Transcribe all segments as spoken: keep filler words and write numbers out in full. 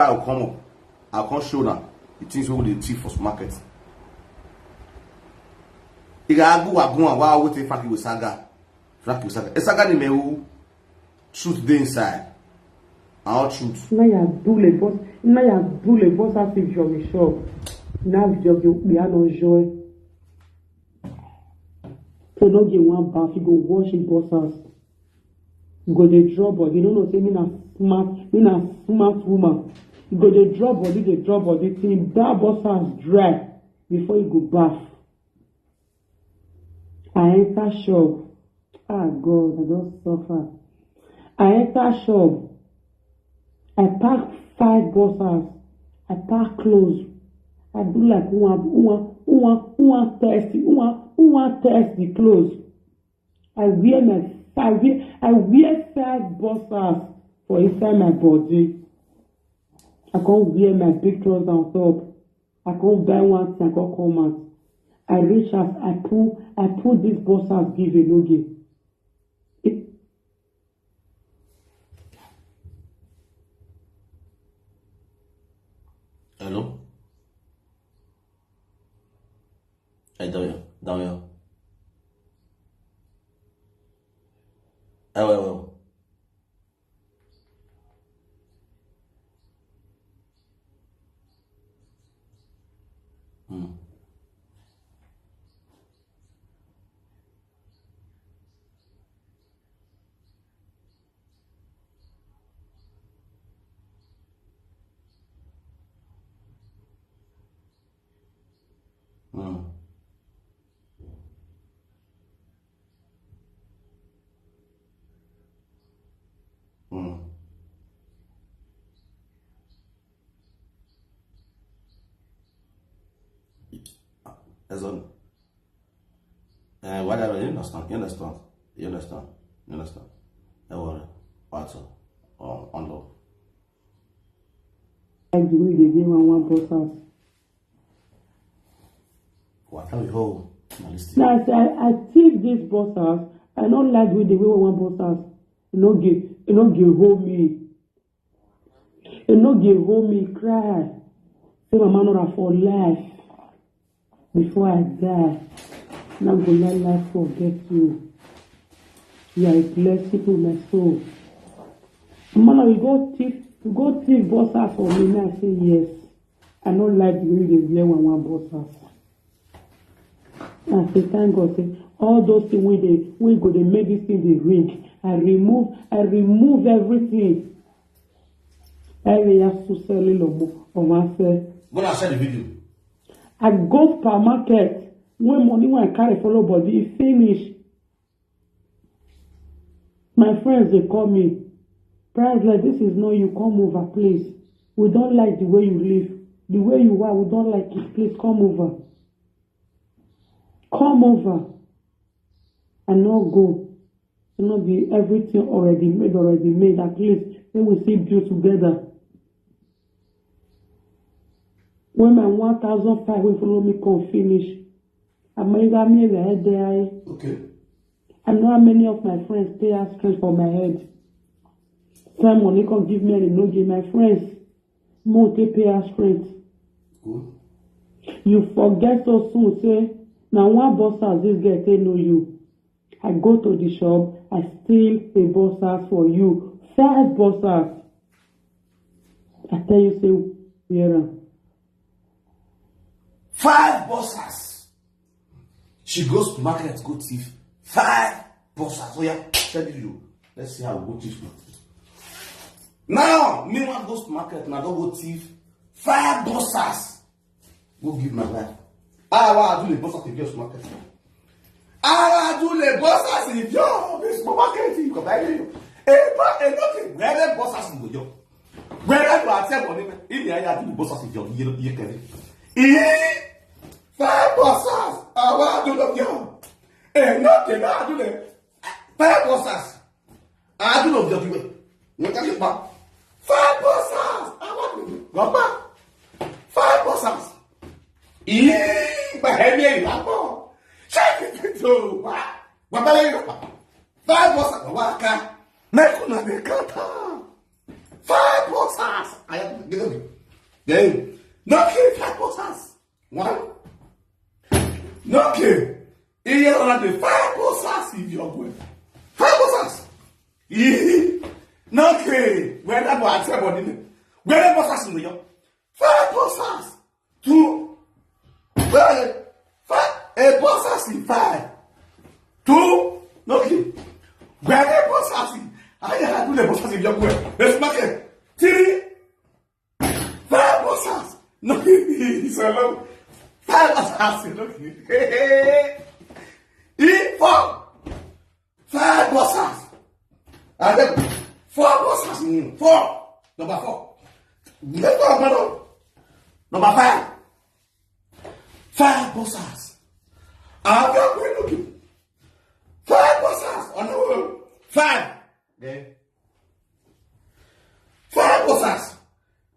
I will come up. I will come show now the things wey we dey thief for market. Iga agu wagun wa wetin faki we saga. Faki we saga. E saga ni mewu. Truth dey inside. All truth. Na ya dule boss, na ya dule boss as if you shop. Na video you be an enjoy. So no get one bath, you go wash it boss house. You go dey draw body. You no know say me na smart, me na smart woman. You go dey draw body, dey draw body till that boss house dry before you go bath. I enter shop. Ah God, I don suffer. I enter shop. I pack five boxers. I pack clothes. I do like who wan who wan who wan who wan test who wan who wan test the clothes. I wear my I wear I wear five boxers for inside my body. I come wear my big trouser on top. I come buy one thing, I come come out. I reach house, I pull I pull this boxers give Enoge. Hello? Hey, Daniel, Daniel. Hello, hello. Hmm. Hmm. Hmm. That's all. Uh, whatever, you understand, you understand, you understand, you understand. Don't worry. What's up? Oh, on love. Like the way they give one one boss house. What are you hold? Now listen. Now I say I, I thief this boss house. I don't like the way they give one one boss house. You no get, you no get hold me. You no get hold me cry. Say my man not for life. Before I die, not go let life forget you. You are a blessing to my soul. Man, we go thief, we go thief boss house for me. Now I say yes. I don't like the way they wear one one boss house. I say thank God say all those things we dey we go dey make this thing dey ring. I remove I remove everything. Every ya suseli lobo o ma se. Go and share the video. I go supermarket when money when I carry follow body e finish. My friends they call me. Price like this is not you. Come over, please. We don't like the way you live. The way you are, we don't like it. Please come over. Come over. And not go. So not be everything already made, already made. At least when we see you together. When my one thousand five will follow me come finish. I'm either me the head there. Okay. I know how many of my friends pay house rent for my head. Some money come give me and no give my friends. Mo take pay house rent. Good. You forget so soon say now one boss house this girl take know you. I go to the shop, I steal a boss house for you. Five boss house. I tell you say wear am. Five boss house. She goes to market, go thief. Five boxers. Oh yeah, tell you. Let's see how we go thief now. Now, me one goes to market, now don't go thief. Five boxers. Go give my life. Ah, wa do the boxers in your market. Ah, wa do the boxers in your this market. You go buy you. Eh, but eh, nothing. Where the boxers in your. Where the boxers in your. If you are do the boxers in your, you you can. Eh. Five boxers. Àwa àdúrà yọ. Ẹ náà tẹ̀lé àdúrà. Five boxers. Àdúrà yọ bí wẹ̀. Wọ́n ká lè pa. Five boxers. Àwa àdúrà yọ pa. Five boxers. Ìyí ìgbà ẹ̀mí ẹ̀yìn lápọ̀. Ṣé kìkì tó wá? Bàbá lẹ́yìn lọ́pàá. Five boxers wà ká. Mẹ́kùn náà lè ká tán. Five boxers. I am giving. Then, no kill five boxers. One. No kill. Iye ona the five boxers if you go. Five boxers. Iye. No kill. Where that boy accept body. Where the boxers in the Five boxers. Two. Five. Five. A boxers in five. Two. No kill. Where the boxers in? I had to the boxers in your way. Let's make it. Three. Five boxers. No kill. It's a long. Five boxers. No kill. E four. Five boxers. And then four boxers in four. Number four. Number four, brother. Number five. Five boxers. I'm not going to do. Five boxers. On the road. Five. Okay. Five boxers.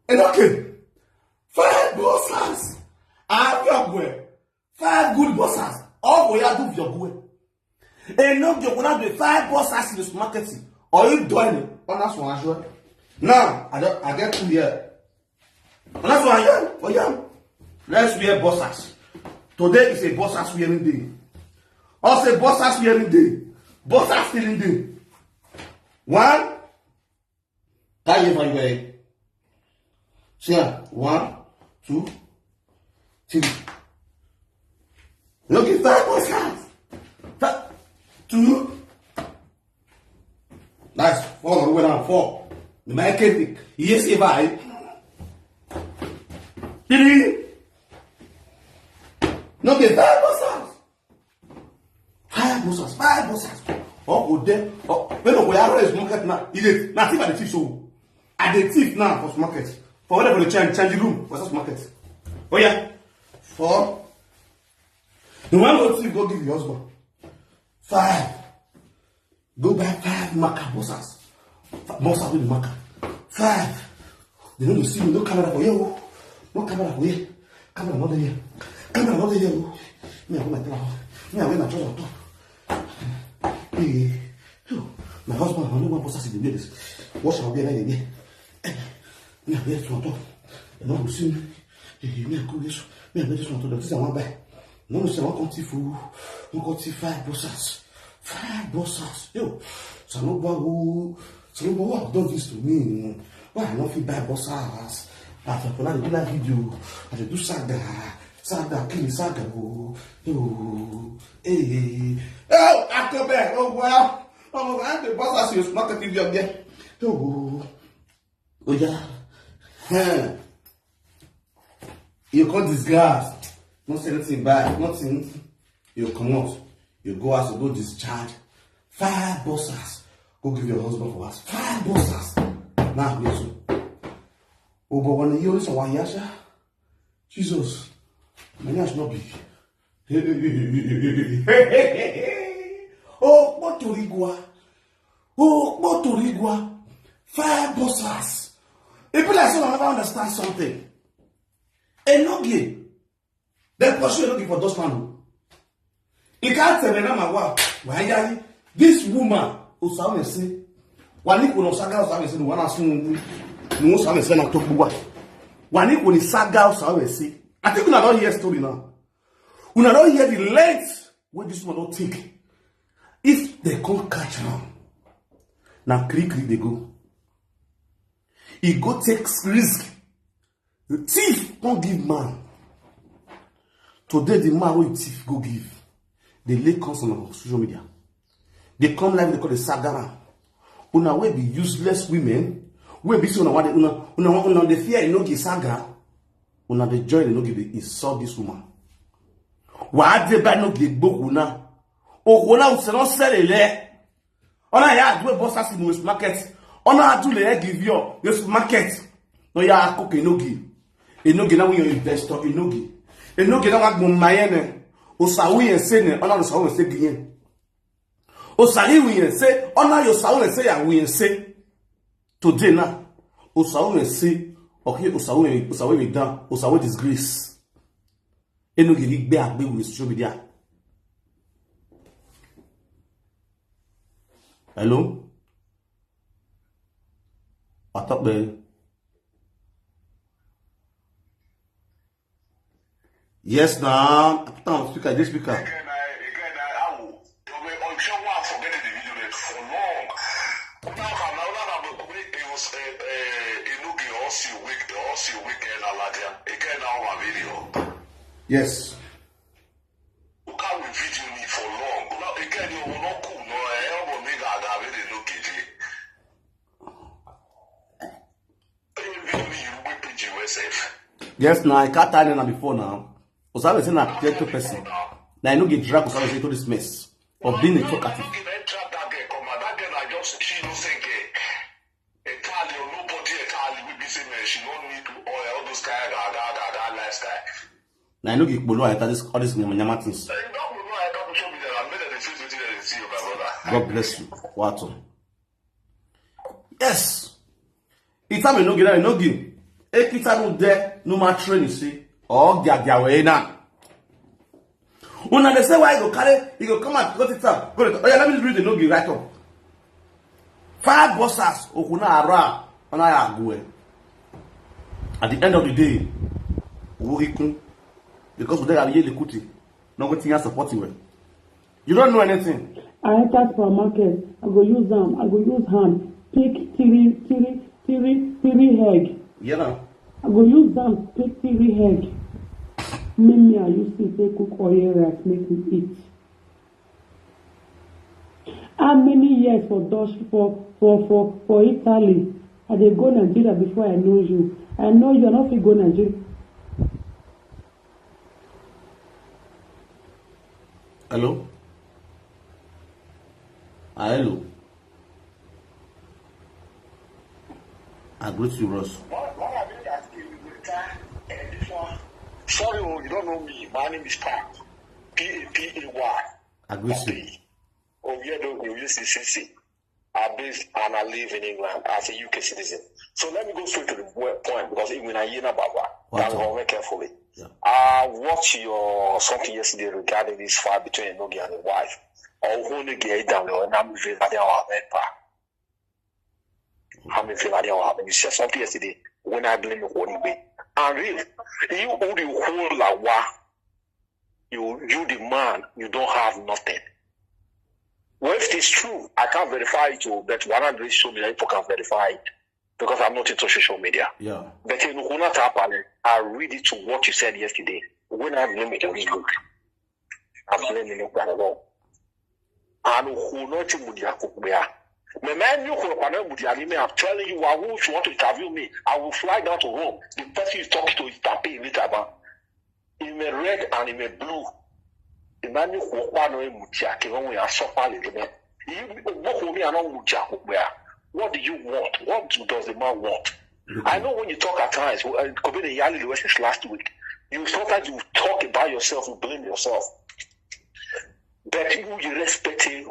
And okay. Five boxers. I'm not going. Five good boxers. All for you do your boy. And no, you gonna do five boxers in the supermarket. Or you do any? On that's one as well. Now, I don't, I get two here. On that's one here. Oh yeah. Let's wear boxers. Today is a boxers wearing day. Also boxers wearing day. Boxers stealing day. One. That year for you, eh? See, ah, one, two, three. You give five boxers. Five, two. Nice. Four, we went on four. The man came. Yes, if I. Three. No, give five boxers. Five boxers, five boxers. Or go there. Or when we are raise market now, it is nothing but the thief. So I dey thief now for market. For whatever the change, change room for such market. Oh yeah. Four. The one go thief go give your husband. Five. Go buy five marker boxers. Boxers with marker. Five. They no dey see me. No camera for here. Oh. No camera for here. Camera not there. Camera not there. Oh. Me, I wear my trouser. Me, I wear my trouser on top. Hey, phew. My husband, I no want boxers in the wear this. Watch our wear like they wear. Me, I wear it on top. They no go see me. Hey, me, I go this. Me, I wear this one on top. This I want buy. No, no, say I want come thief. Oh. I want come thief five boxers. Five boxers. Yo, Saloba, oh, Saloba, what have done this to me? Why I no fit buy boxers? I for plan to do that video. I dey do saga, saga, kill saga, oh, yo, hey, oh, October, oh well, oh, I the boxers you market video again, oh, oh yeah, huh. You call disgrace. No say anything bad, nothing. You comot. You go house, you go discharge. Five boxers. Go give your husband for us. Five boxers. Now, yes, sir. Oh, but when you use a wayasha, Jesus, my nyash not big. Oh, what to rigua? Oh, what to rigua? Five boxers. If people like say I never understand something. Enogie. Dem pursue Enogie for those man. He can't tell me now, wow. Why are this woman? Osawe say. Wani kono saga Osawe say, no wana sun. No Osawe say na to buwa. Wani koni saga Osawe say. I think una don hear story now. Una don hear the length wey this woman don take. If they come catch am, na kiri kiri dey go. E go take risk. The thief come give man. Today, the man wey thief go give, they lay counsel on social media. They come live, they call the saga am. Una wey be useless women, wey be say una wan dey, una, una, una dey fear Enogie saga, una dey join Enogie dey insult this woman. Wa de ba Enogie gbogbo na. Ogo na o se no sele le. Ona ya adwe boxers in this market. Ona adule e give you this market. No ya cook Enogie. Enogie na we your investor Enogie. Enogie na wa gbon mayene. Osawe yen se ne, ona Osawe yen se giyen. Osawe yen se, ona Osawe yen se ya we yen se. Today na, Osawe yen se, okay, Osawe, Osawe we down, Osawe disgrace. Enogie gbe agbe with social media. Hello? Atokpe. Yes, now. I put on speaker, this speaker. Yes. Yes, now I can't tell you before now. Osabe say na creative person. Now I no get drag Osabe say to this mess of being a talkative. Now I no get kpolo and this, all this nyama nyama things. God bless you. Wato. Yes. Itame no gina no gin. Ekita no de no ma train you see. Oh, dia dia we na. Una dey say why you go carry, you go come out, go it up. Go it up. Oh yeah, let me read the no gin right up. Five bosses okuna ara ona ya gwe. At the end of the day, we kun because we dey have yele kuti. No go think support you. You don't know anything. I enter supermarket, I go use am, I go use hand, pick three, three, three, three egg. Yeah, now. I go use am pick three egg. Make me and you see say cook oil rice make we eat. How many years for Dutch for for for for Italy? I dey go Nigeria before I know you. I know you, I no fit go Nigeria. Hello? Ah, hello. I greet you, Ross. What, what are they asking you later? Eh, this one. Sorry, oh, you don't know me. My name is Pam. P A P A Y. I greet you. Oh, yeah, don't go. You see, see, see. I based and I live in England as a U K citizen. So let me go straight to the point because even I hear about that. Go very carefully. Yeah. I watched your something yesterday regarding this fight between Enogie and his wife. Or who Enogie down there, and I'm very happy our member. I'm very happy our member. You said something yesterday when I blame you for it. And real, you who the whole Lawa, you you the man, you don't have nothing. Well, if it is true, I can't verify it, oh, but one hundred show me that people can verify it because I'm not into social media. Yeah. But in Huna Tapale, I read it to what you said yesterday. When I blame it, it's good. I'm blaming you at all. And who not in Mudia Kukbea. Me man you who are Mudia, I'm telling you, I will, if you want to interview me, I will fly down to Rome. The person you talk to is Tapi Litaba. In a red and in a blue. Imani Kwano Mutia, Kiwon, we are so far in the. You, Bokomi, and all Mutia Kukbea. What do you want? What do, does the man want? I know when you talk at times, uh, Kobeni Yali Lewis is last week. You sometimes you talk about yourself, you blame yourself. But people you respecting,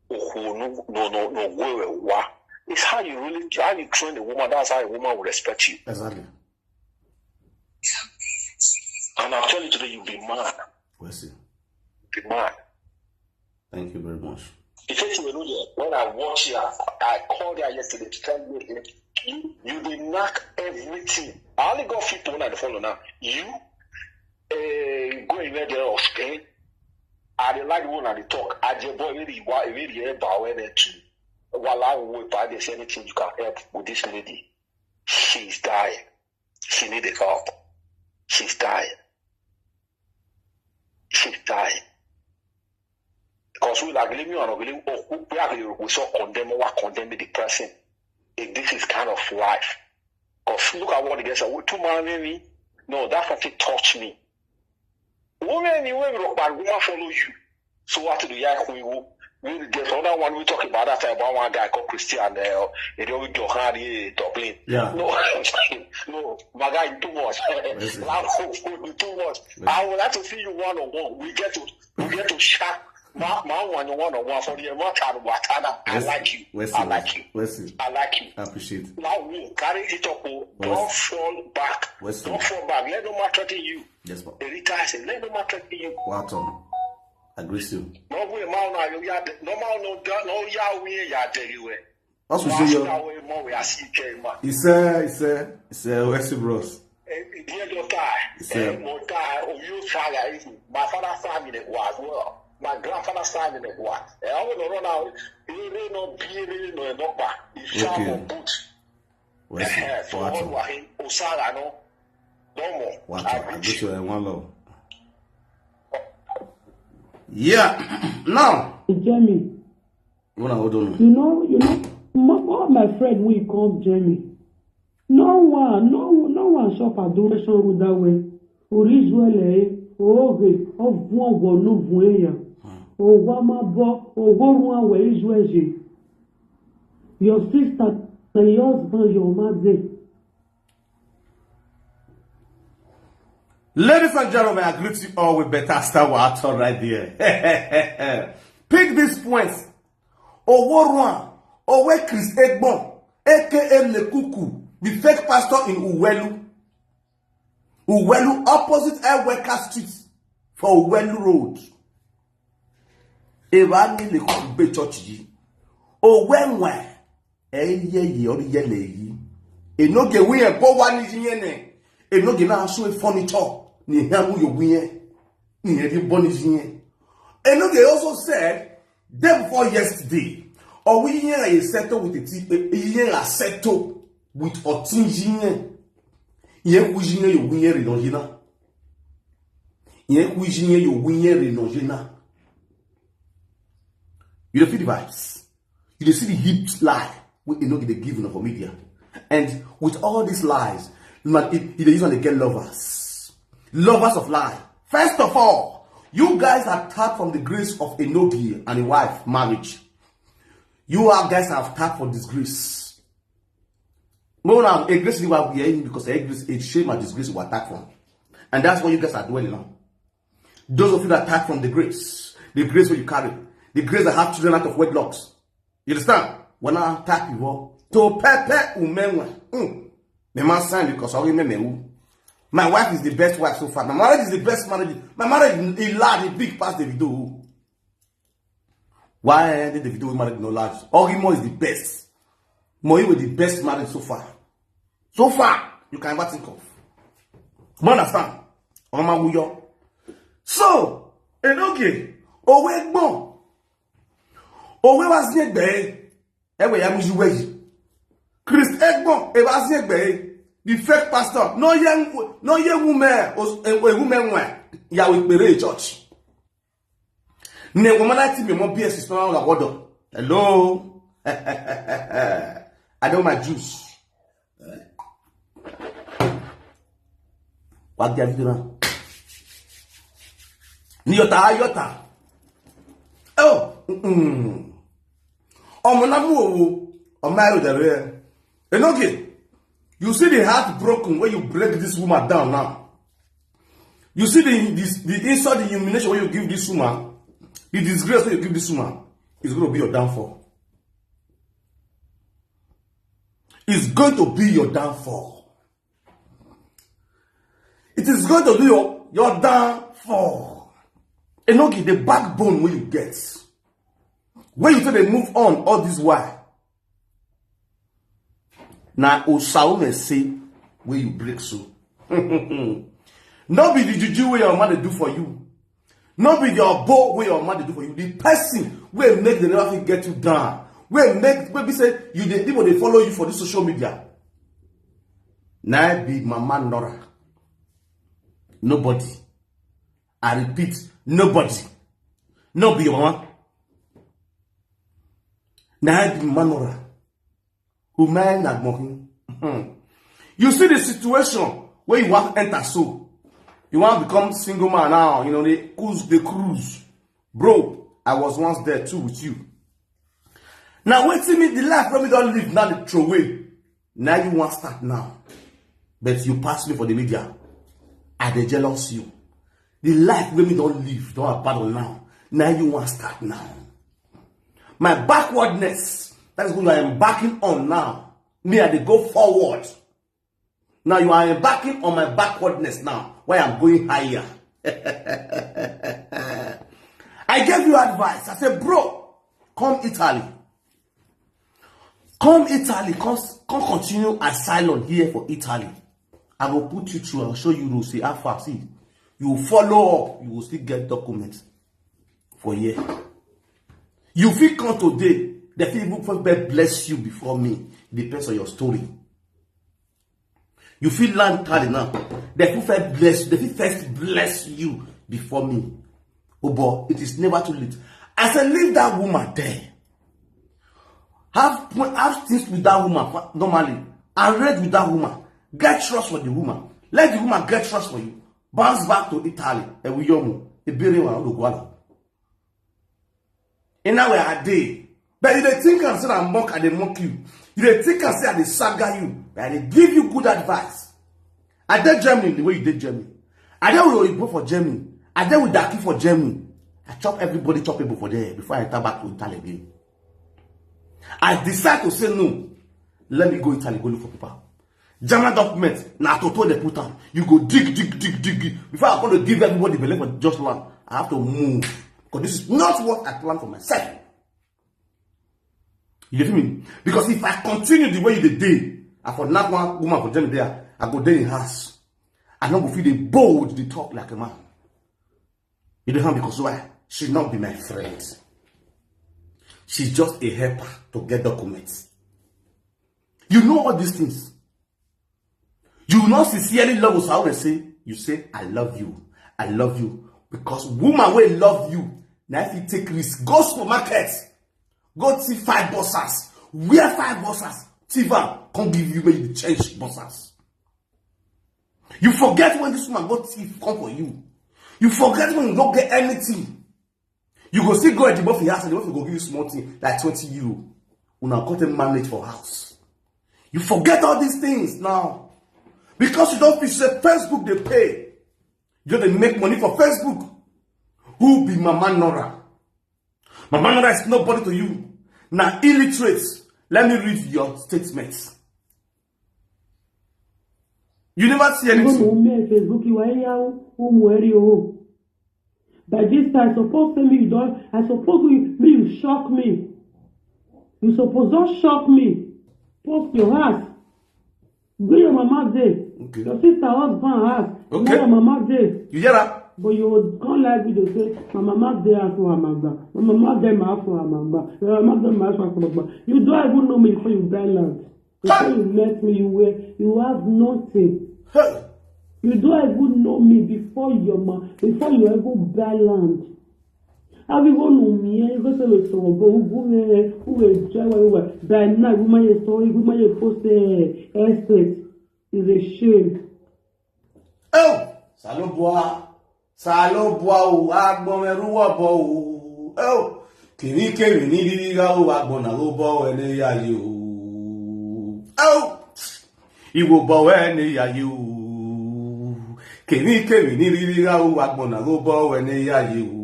oh, no, no, no, no, where, where, it's how you really, how you train a woman, that's how a woman will respect you. Exactly. And I'm telling you today, you'll be mad. We'll see. Be mad. Thank you very much. He said to Enudia, when I watch here, I called her yesterday to tell you, you, you dey knock everything. I only got few people when I follow now. You, uh, go in there of Spain. I dey like the one I dey talk. I dey boy really wa really hear about where they too. While I will buy this anything you can help with this lady. She's dying. She need a help. She's dying. She's dying. Because we like Lemi and Ogili, oh, we are we so condemn or condemn the person. If this is kind of life. Because look at what the guy said. Two man me. No, that fucking touch me. Women anyway, we don't follow you. So what do you like? We will get another one we talk about that time about one guy called Christian. Uh, he always do Harry Dublin. Yeah. No, no, my guy, too much. Listen. Too much. Listen. I would like to see you one on one. We get to we get to shot. My my one on one on one for the Watana. I like you. I like you. I like you. I appreciate it. Now we carry it up. Oh. Don't fall back. Don't fall back. Let no man threaten you. Yes, sir. Anytime I say, let no man threaten you. What on? I greet you. No way, man, no, you are no man, no, no, you are we are there, you were. That's what you say. Ise, ise, ise, Westy Bros. Ise. My father sang in the choir as well. My grandfather sang in the choir. Eh, I want to run out. Ere no biri no enopa. Isha. Okay. Boot. Westy, eh, so what do I? Osara, no? Domo. What? I go to, uh, one love. Yeah. Now. Jamie. Una hold on. You know, you know, mo-, all my friend wey come join me. No one, no, no one shop adoration road that way. Orizuele, oge, ovuon wo no vueya. Owa ma bo, owo ruan we izueje. Your sister, na your husband, your mother. Ladies and gentlemen, I greet you all with better star water right there. Pick these points. Oworuan, Owe Chris Egbon, A K A Nekuku, the fake pastor in Uwelu. Uwelu, opposite Air Worker Street for Uwelu Road. Eva ni Nekuku be church yi. Owe nwa, eye ye ori ye le yi. Enoge wi e bo wa ni yi yen ne. Enoge na so e furniture. Ni he mu yo wi yen. Ni he bi bo ni yi yen. Enoge also said, day before yesterday, or we yen a settle with the T, yen a settle with Otin yi yen. Yen ku yi yen yo wi yen re no yi na. Yen ku yi yen yo wi yen re no yi na. You dey feel the vibes. You dey see the heaped lie wey Enoge dey give una for media. And with all these lies, una, e, e dey use am dey get lovers. Lovers of lie. First of all, you guys attack from the grace of Enoge and his wife marriage. You are guys have attacked for disgrace. No, now, a grace you are wearing because a grace, a shame and disgrace you attack from. And that's what you guys are dwelling on. Those of you that attack from the grace, the grace where you carry, the grace that have children out of wedlocks. You understand? When I attack you all, to pepe umenwa. Mm. Me man sign because I remember who. My wife is the best wife so far. My marriage is the best marriage. My marriage is large, big past the video. Why the video we married no large? Ogimo is the best. Moyi with the best marriage so far. So far, you can ever think of. You understand? Oma Wuyo. So, Enoge, Owe Egbon. Owe was near Bay. Ewe ya muju weji. Chris Egbon, e was near Bay. The fake pastor. No young, no young woman, was a woman. Ya we pere church. Ne woman I think me more B S is not on the order. Hello. I know my juice. Wa dia video na. Ni yota, yota. Oh, mm. Omo na mu owo. Omo ayo dere. Enoge, you see the heart broken when you break this woman down now. You see the, this, the insult, the humiliation when you give this woman, the disgrace when you give this woman, is going to be your downfall. It's going to be your downfall. It is going to be your, your downfall. Enoge, the backbone where you get. Where you take dey move on all this while. Na Osaume say where you break so. No be the juju wey your mother do for you. No be your bow wey your mother do for you. The person wey make the never fit get you down. Wey make, wey be say you dey, people dey follow you for this social media. Na be Mama Nora. Nobody. I repeat, nobody. No be your mama. Na be Mama Nora. Umar Nagmokin. Hmm. You see the situation where you want to enter so. You want to become single man now, you know, they cruise, they cruise. Bro, I was once there too with you. Now wait till me, the life where we don't live now, the throw away. Now you want start now. But you pass me for the media. I dey jealous you. The life where we don't live, don't abandon now. Now you want start now. My backwardness, that is what I am embarking on now. Me, I dey go forward. Now you are embarking on my backwardness now, why I'm going higher. I gave you advice. I said, bro, come Italy. Come Italy, come, come continue asylum here for Italy. I go put you through, I'll show you road, say how far, see. You follow up, you will still get documents for here. You fit come today, they fit even first be- bless you before me. Depends on your story. You fit land Italy now. They fit first bless, they fit first bless you before me. Oh boy, it is never too late. I said, leave that woman there. Have have things with that woman fa- normally. Arrange with that woman. Get trust for the woman. Let the woman get trust for you. Bounce back to Italy. Ewiyomu. Ebere wa odogwala. In that way I dey. But you dey think am say I mock, I dey mock you. You dey think am say I dey saga you. But I dey give you good advice. I dey Germany the way you dey Germany. I dey with Oyibo for Germany. I dey with Daki for Germany. I chop everybody chopable for there before I enter back to Italy again. I decide to say no. Let me go Italy, go look for people. German document, na toto dey put am. You go dig, dig, dig, dig, dig. Before I go to give everybody belle for just land, I have to move. Because this is not what I plan for myself. You dey feel me? Because if I continue the way you dey dey, I for knack one woman for Germany there, I go dey in house. I no go fit dey bold, dey talk like a man. You dey know because why? She not be my friend. She's just a helper to get documents. You know all these things. You will not sincerely love us. I always say, you say, I love you. I love you. Because woman will love you. Now if you take risk, go supermarket, go see five boxers, wear five boxers, Tiva, come give you when you change boxers. You forget when this woman go thief come for you. You forget when you don't get anything. You go still go at the buffet house and the buffet go give you small thing like twenty euro. Una come take manage for house. You forget all these things now. Because you don't feel say Facebook they pay. You dey make money for Facebook. Who be Mama Nora? Mama Nora is nobody to you. Now illiterate. Let me read your statements. You never see anything. Ụmụ Facebook iwe ya ụmụ eri o. By this time, I suppose say me you don, I suppose me, me you shock me. You suppose don shock me. Post your house. Where your mama dey? Okay. Your sister husband house. Okay. Where your mama dey? You hear that? But you go come live video say my mama dey house for Amagba. My mama dey my house for Amagba. My mama dey my house for Amagba. You don't even know me before you buy land. Before you met me, you were you have nothing. Hey. You don't even know me before your ma before you even buy land. How you go know me? You go say we so go who go who will try where we by night we might story we might post eh, estate is a shame. Oh, Salobua, Salobua, o agbọnrẹrúwọ bọ o. Oh, kìrìkìrì ní rírá o agbọnà ló bọ ẹni yáyé o. Oh, ìwò bọ ẹni yáyé o. Kìrìkìrì ní rírá o agbọnà ló bọ ẹni yáyé o.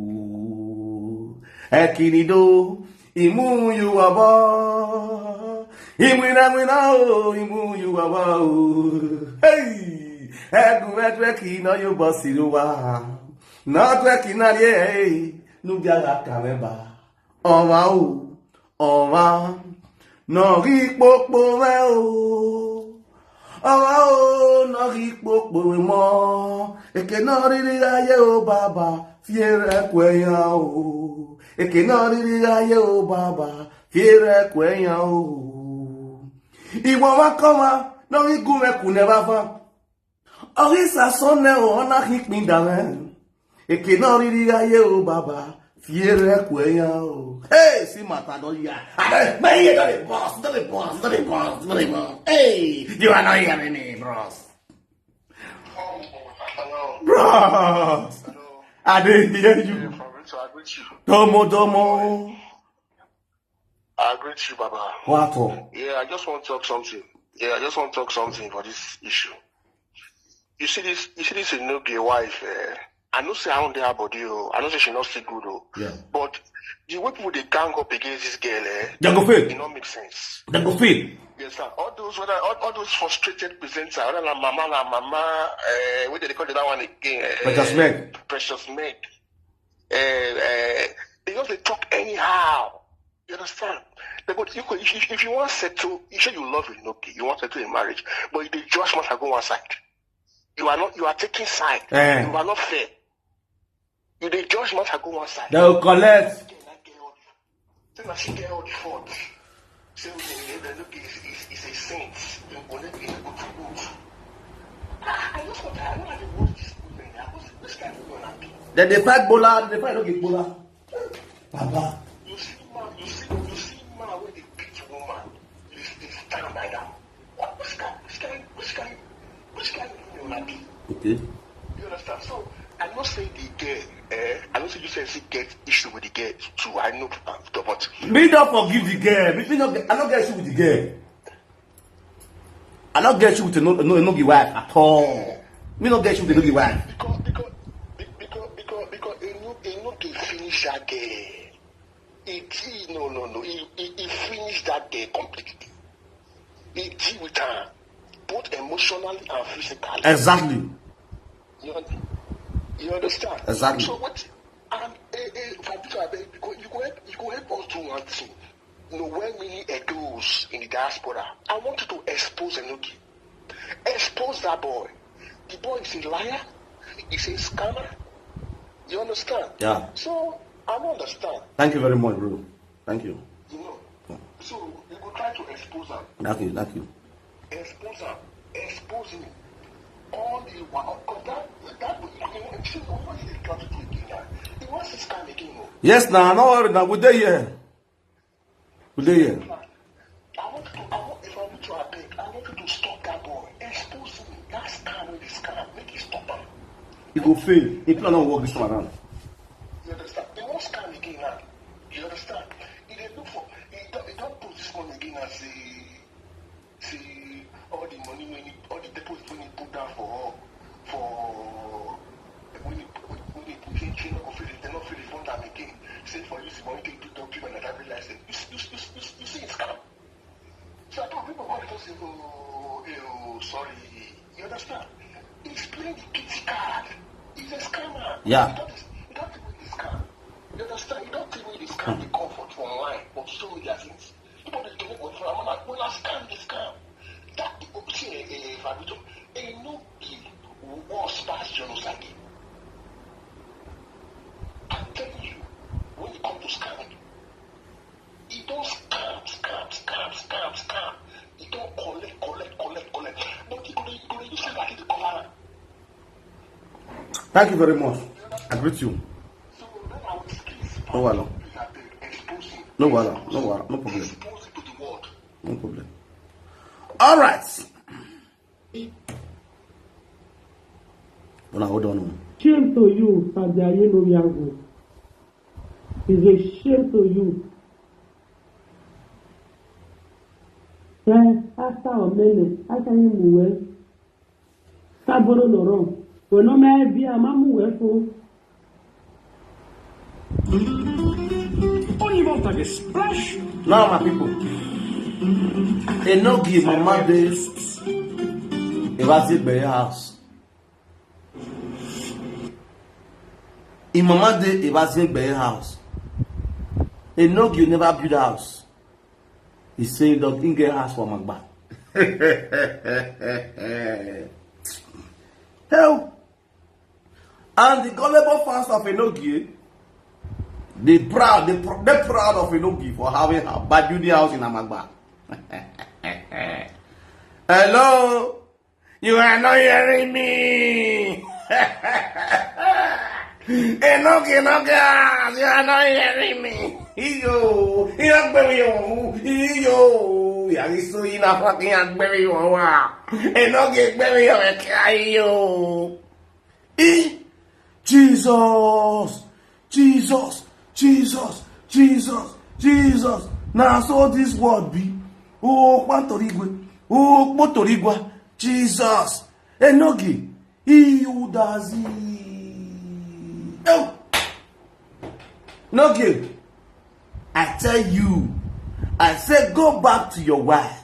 Ẹ kìrì dó, ìmú yóò wà bọ. Imwina mwina o, imu yuwa wa o. Hey! Egu etweki no yubo siruwa. No tweki na ye, nu biara kameba. Ọma o, ọma. No ri popo we o. Ọma o, no ri popo we mo. Eke no riri aye o baba, fiere kwe ya o. Eke no riri aye o baba, fiere kwe ya o. Iwo wa koma, no ri gume kune baba. Orisa sone o ona hikpinda we. Eke no riri aye o baba, fiere kwe ya o. Hey, see matter don ya. I don't, my ear don dey burst, don dey burst, don dey burst, don dey burst. Hey, you are not hearing me, bros. Bros, I dey hear you. Domo domo. I greet you, Baba. What for? Yeah, I just want to talk something. Yeah, I just want to talk something for this issue. You see this, you see this Enoge wife. Eh? I know say I don't her body. Oh. I know say she not still good. Oh. Yeah. But the way people they gang up against this girl, eh? They go fail. It not make sense. They go fail. Yes, sir. All those whether all, all those frustrated presenters, whether na mama, na mama, uh, what do they call that one again? Eh, Precious Meg. Precious Meg. Uh, uh, they just they talk anyhow. You understand? They go, you go, if, if, if you want settle, you say you love Enoki, you want settle a marriage, but you dey judge matter go one side. You are not, you are taking side. Eh. You are not fair. You dey judge matter go one side. They will collect. Say na she get all the fault. Say Enoki is, is, is a saint. Enoki is good. Ah, I just want to, I don't like to watch this woman. I was, this kind of woman I be. Then they fight Bola, they fight Enoki Bola. Baba. You see man, you see, you see man wey dey beat woman, you dey stand like that. What, which kind, which kind, which kind, which kind of woman I be? Okay. You understand? So I know say the girl, eh? I know say you say she get issue with the girl too. I know, uh, but Me not forgive the girl. Me, me not get, I not get issue with the girl. I not get issue with the no, no, no be wife at all. Me not get issue with the no be wife. because because because because Enoki, Enoki finish that girl. He did, no, no, no. He, he, he finished that girl completely. He deal with her both emotionally and physically. Exactly. You, un- you understand? Exactly. So what? And eh, eh, Fabito, I beg, you go, you go help, you go help us do one thing. You know, when many Edos in the diaspora, I want you to expose Enoki. Expose that boy. The boy is a liar. He's a scammer. You understand? Yeah. So I don't understand. Thank you very much, bro. Thank you. You know. So you go try to expose him. Thank you. Thank you. Expose him. Expose him. All the while, because that that you know, you see, what is the gratitude again now? He wants to scam again. No. Yes, now, no worry. Now we there here. We there here. I want to, I want, if I want to, I beg, I want you to stop that boy. Expose him. That scam with the scam. Make him stop him. He go fail. He plan on work this time around. You understand? He won't scam again now. You understand? He dey look for, he don't, he don't put this money again and say, say all the money when he, all the deposit when he put down for, for, when he, when he put in, they not feel it, they not feel it, fund them again. Say for use the money to do down payment and every license. You, you, you, you, you see it's scam. So I thought people want to say, oh, eh, oh, sorry. You understand? He's playing the kitty card. He's a scammer. Yeah. You don't, you don't think with this scam. You understand? You don't think with this scam. They come for, for online, for social media things. People they don't work for. I'm like, well, I scam this scam. That the option, eh, eh, Fabito, eh, no be worse past genocide. I'm telling you, when it comes to scamming, he don't scam, scam, scam, scam, scam. He don't collect, collect, collect, collect. But he could, he could use it like the cover. Thank you very much. I greet you. So now I will please, No wahala. Please, I beg, expose him. No wahala. No wahala. No problem. Expose him to the world. No problem. All right. Una hold on. Shame to you, Ajayi Loyago. It's a shame to you. Eh, after Omele, after Imuwe, Saboro Loro, we no may be a mamu wefo. Ogni volta che splash. Now, my people, Enoki mama dey Ebaziegbe house. Im mama dey Ebaziegbe house. Enoki never build house. He say he don get house for Amagba. Hell. And the gullible fans of Enoki, they proud, they, pr- they proud of Enoki for having a bad building house in Amagba. Hello? You are not hearing me. Enoki, Enoki, you are not hearing me. Iyo, iyo, gbẹ̀rẹ̀ yẹn wọ̀n, iyo, yàrá ìsọ yìí náà fún akínyà gbẹ̀rẹ̀ yẹn wọ̀n wá. Enoki gbẹ̀rẹ̀ yẹn wọ̀n kí ayé o. Eh, Jesus, Jesus, Jesus, Jesus, Jesus. Na so this world be. Oh, Kpantorigwe. Oh, Kpotorigwa. Jesus. Enoki. Iudazi. Oh. Enoki. I tell you. I say go back to your wife.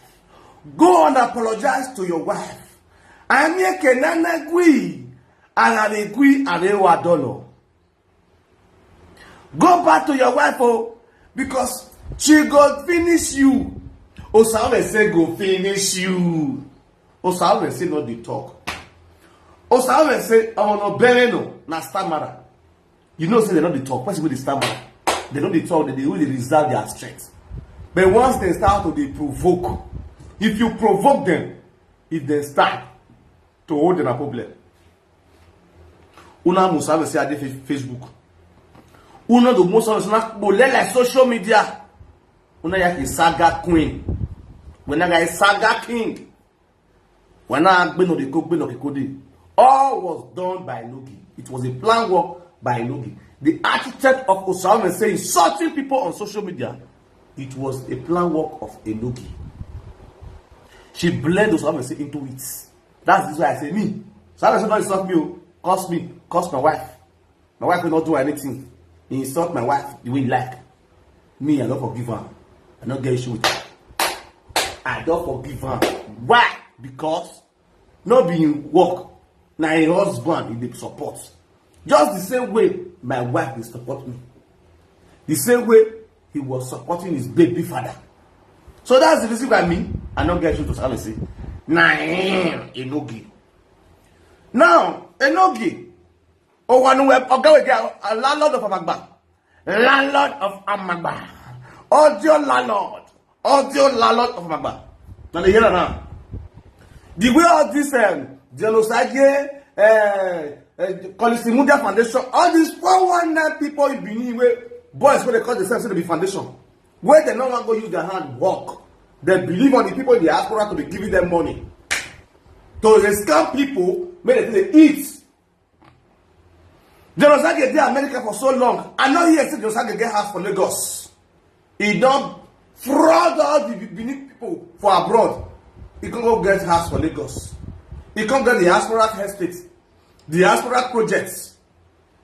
Go and apologize to your wife. Anyị ekene na gwi. Anyị na-egwi, anyị ewa dọlọ. Go back to your wife, oh, because She go finish you. Osawe say go finish you. Osawe say no dey talk. Osawe say, "I want to bury no na stammerer." You know say they no dey talk. Person wey dey stammer, they no dey talk. They dey only reserve their strength. But once they start to dey provoke, if you provoke them, if they start to hold them a problem. Una musa say I dey fa- Facebook. Una do musa na bolele social media. Una yaki saga queen. When I saga king. When I gbeno dey go gbeno kikode. All was done by Enogie. It was a plan work by Enogie. The architect of Osawe say insulting people on social media. It was a plan work of Enogie. She blend Osawe say into it. That's the why I say me. So I say don't insult me, oh. Curse me, curse my wife. My wife will not do anything. He insult my wife the way he like. Me, I don't forgive her. I don't get issue with her. I don't forgive her. Why? Because no be him work. Na him husband he dey support. Just the same way my wife dey support me. The same way he was supporting his baby father. So that's the reason why me, I don't get issue to say. Na him Enogie. Now, Enogie, Owanuwe Oga wey get a landlord of Amagba. Landlord of Amagba. Audio landlord. Audio landlord of Amagba. Now they hear am now. The way all this um, Dion Osagie, uh, uh, Collins Imudia Foundation, all these four one nine people in Benin, wey boys wey dey call themselves say they be foundation, wey they no wan go use their hand work. They believe on the people in the diaspora to be giving them money to dey scam people, make they take dey eat. Dion Osagie dey America for so long. I no hear say Dion Osagie get house for Lagos. He don fraud all the Benin people for abroad. He come go get house for Lagos. He come get diaspora estate, diaspora projects,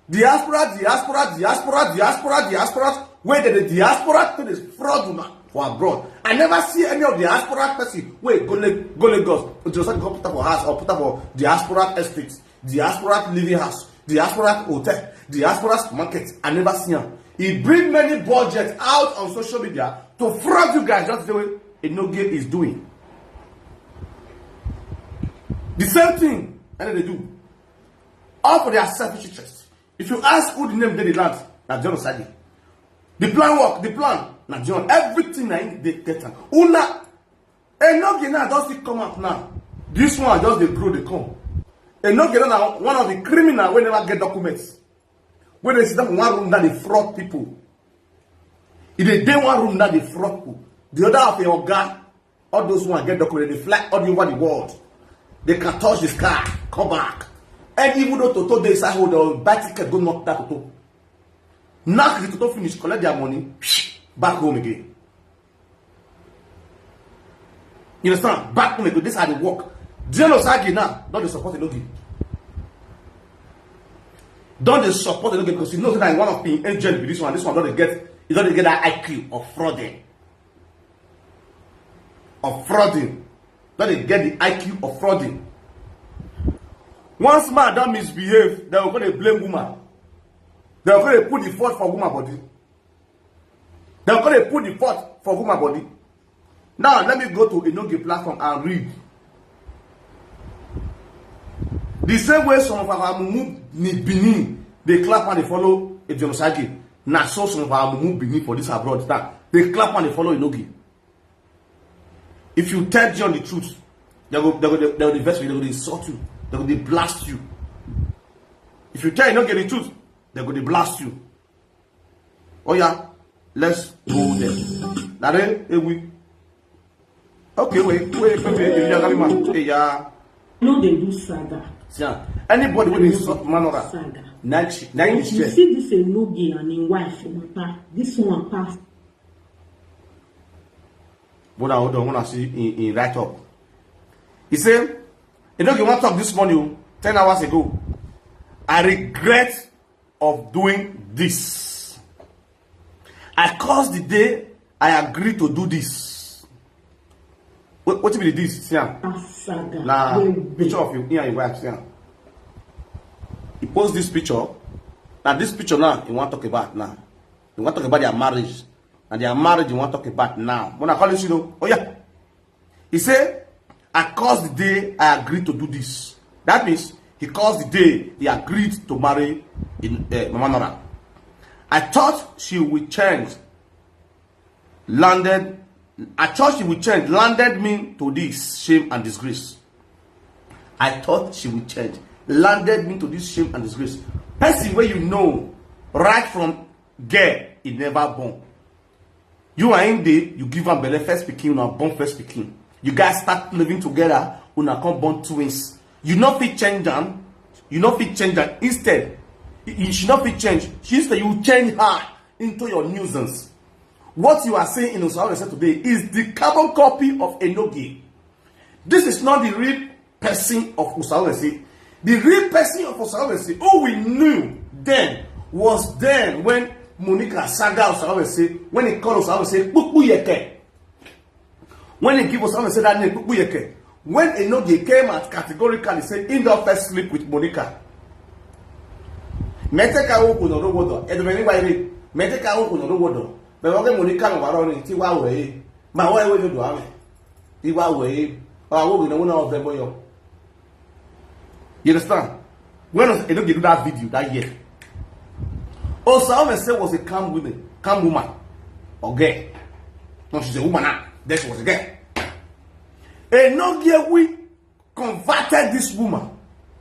diaspora, diaspora, diaspora, diaspora, diaspora. Wey dey the diaspora to dey fraud una for abroad. I never see any of the diaspora person wey go Le- go Lagos. Dion Osagie come put am for house or put am for diaspora estate, diaspora living house, diaspora hotel, diaspora supermarket. I never see am. He bring many budget out on social media to fraud you guys just the way Enogie is doing. The same thing and they do. All for their selfish interest. If you ask who the name dey the land, na Dion Osagie. The plan work, the plan, na Dion. Everything na him dey get am. Una, Enogie now don still come out now. This one just dey grow dey come. Enogie now na one of the criminal wey never get documents. Wey dey sit down for one room now dey fraud people. E dey dey one room now dey fraud people. The other of your oga, all those one get document, they fly all over the world. They can touch the sky, come back. And even though Toto dey inside hold, they buy ticket go knock that Toto. Knock the Toto finish, collect their money, back home again. You understand? Back home again. This how they work. Dion Osagie now don dey support Enogie. Don dey support Enogie because you know that one of the angel be this one. This one don dey get, he don dey get that I Q of frauding. Of frauding. Don dey get the I Q of frauding. Once man don misbehave, they go dey blame woman. They go dey put the fault for woman body. They go dey put the fault for woman body. Now let me go to Enogie platform and read. The same way some of our mumu ni Benin, they clap and they follow Dion Osagie. Na so some of our mumu Benin for this abroad now, they clap and they follow Enogie. If you tell Dion the truth, they go, they go, they go dey vex you, they go dey insult you, they go dey blast you. If you tell Enogie the truth, they go dey blast you. Oh yeah, let's go there. Nare, eh, we. Okay, wait, wait, wait, wait, wait, wait, yeah. No dey do saga. See, ah, anybody wey dey insult man or Saga. na she, na him You share. See this Enogie and him wife matter. This one pass. But I hold on, when I see in, in write up, he say, "You know, you want talk this morning, oh, ten hours ago. I regret of doing this. I caused the day I agreed to do this." What, what be this? See am. Saga. Na Wait, wait. Picture of you, you and your wife, see am. He post this picture. Now this picture now, he want talk about now. He want talk about their marriage. And their marriage you want to talk about now. When I call you, you know, oh yeah. He said, I caused the day I agreed to do this. That means he caused the day he agreed to marry in uh, Mama Nora. I thought she would change. Landed, I thought she would change. Landed me to this shame and disgrace. I thought she would change. Landed me to this shame and disgrace. Person where you know, right from girl, it never born. You are in there, you give am belle first pikin, una born first pikin. You guys start living together, una come born twins. You no fit change am, you no fit change am. Instead, you, you should not fit change. She instead you change her into your nuisance. What you are seeing in Osawa today is the carbon copy of Enogie. This is not the real person of Osawa. The real person of Osawa, who we knew then, was then when Monica saga Osawa, when he called Osawa Pupu Yeke. When he give Osawa that name, Pupu Yeke. When Enogie came out categorically say he don't first sleep with Monica. Meteka woku no rogodo. Edumeni wa ire. Meteka woku no rogodo. But okay, Monica no waro ni ti wa we. Ma wa we do ame. Ti wa we. Wa wo no na o fe boyo. You understand? When Enogie do that video that year, Osawa say was a calm woman, calm woman. Okay. No, she's a woman now. Then she was a girl. Enogie we converted this woman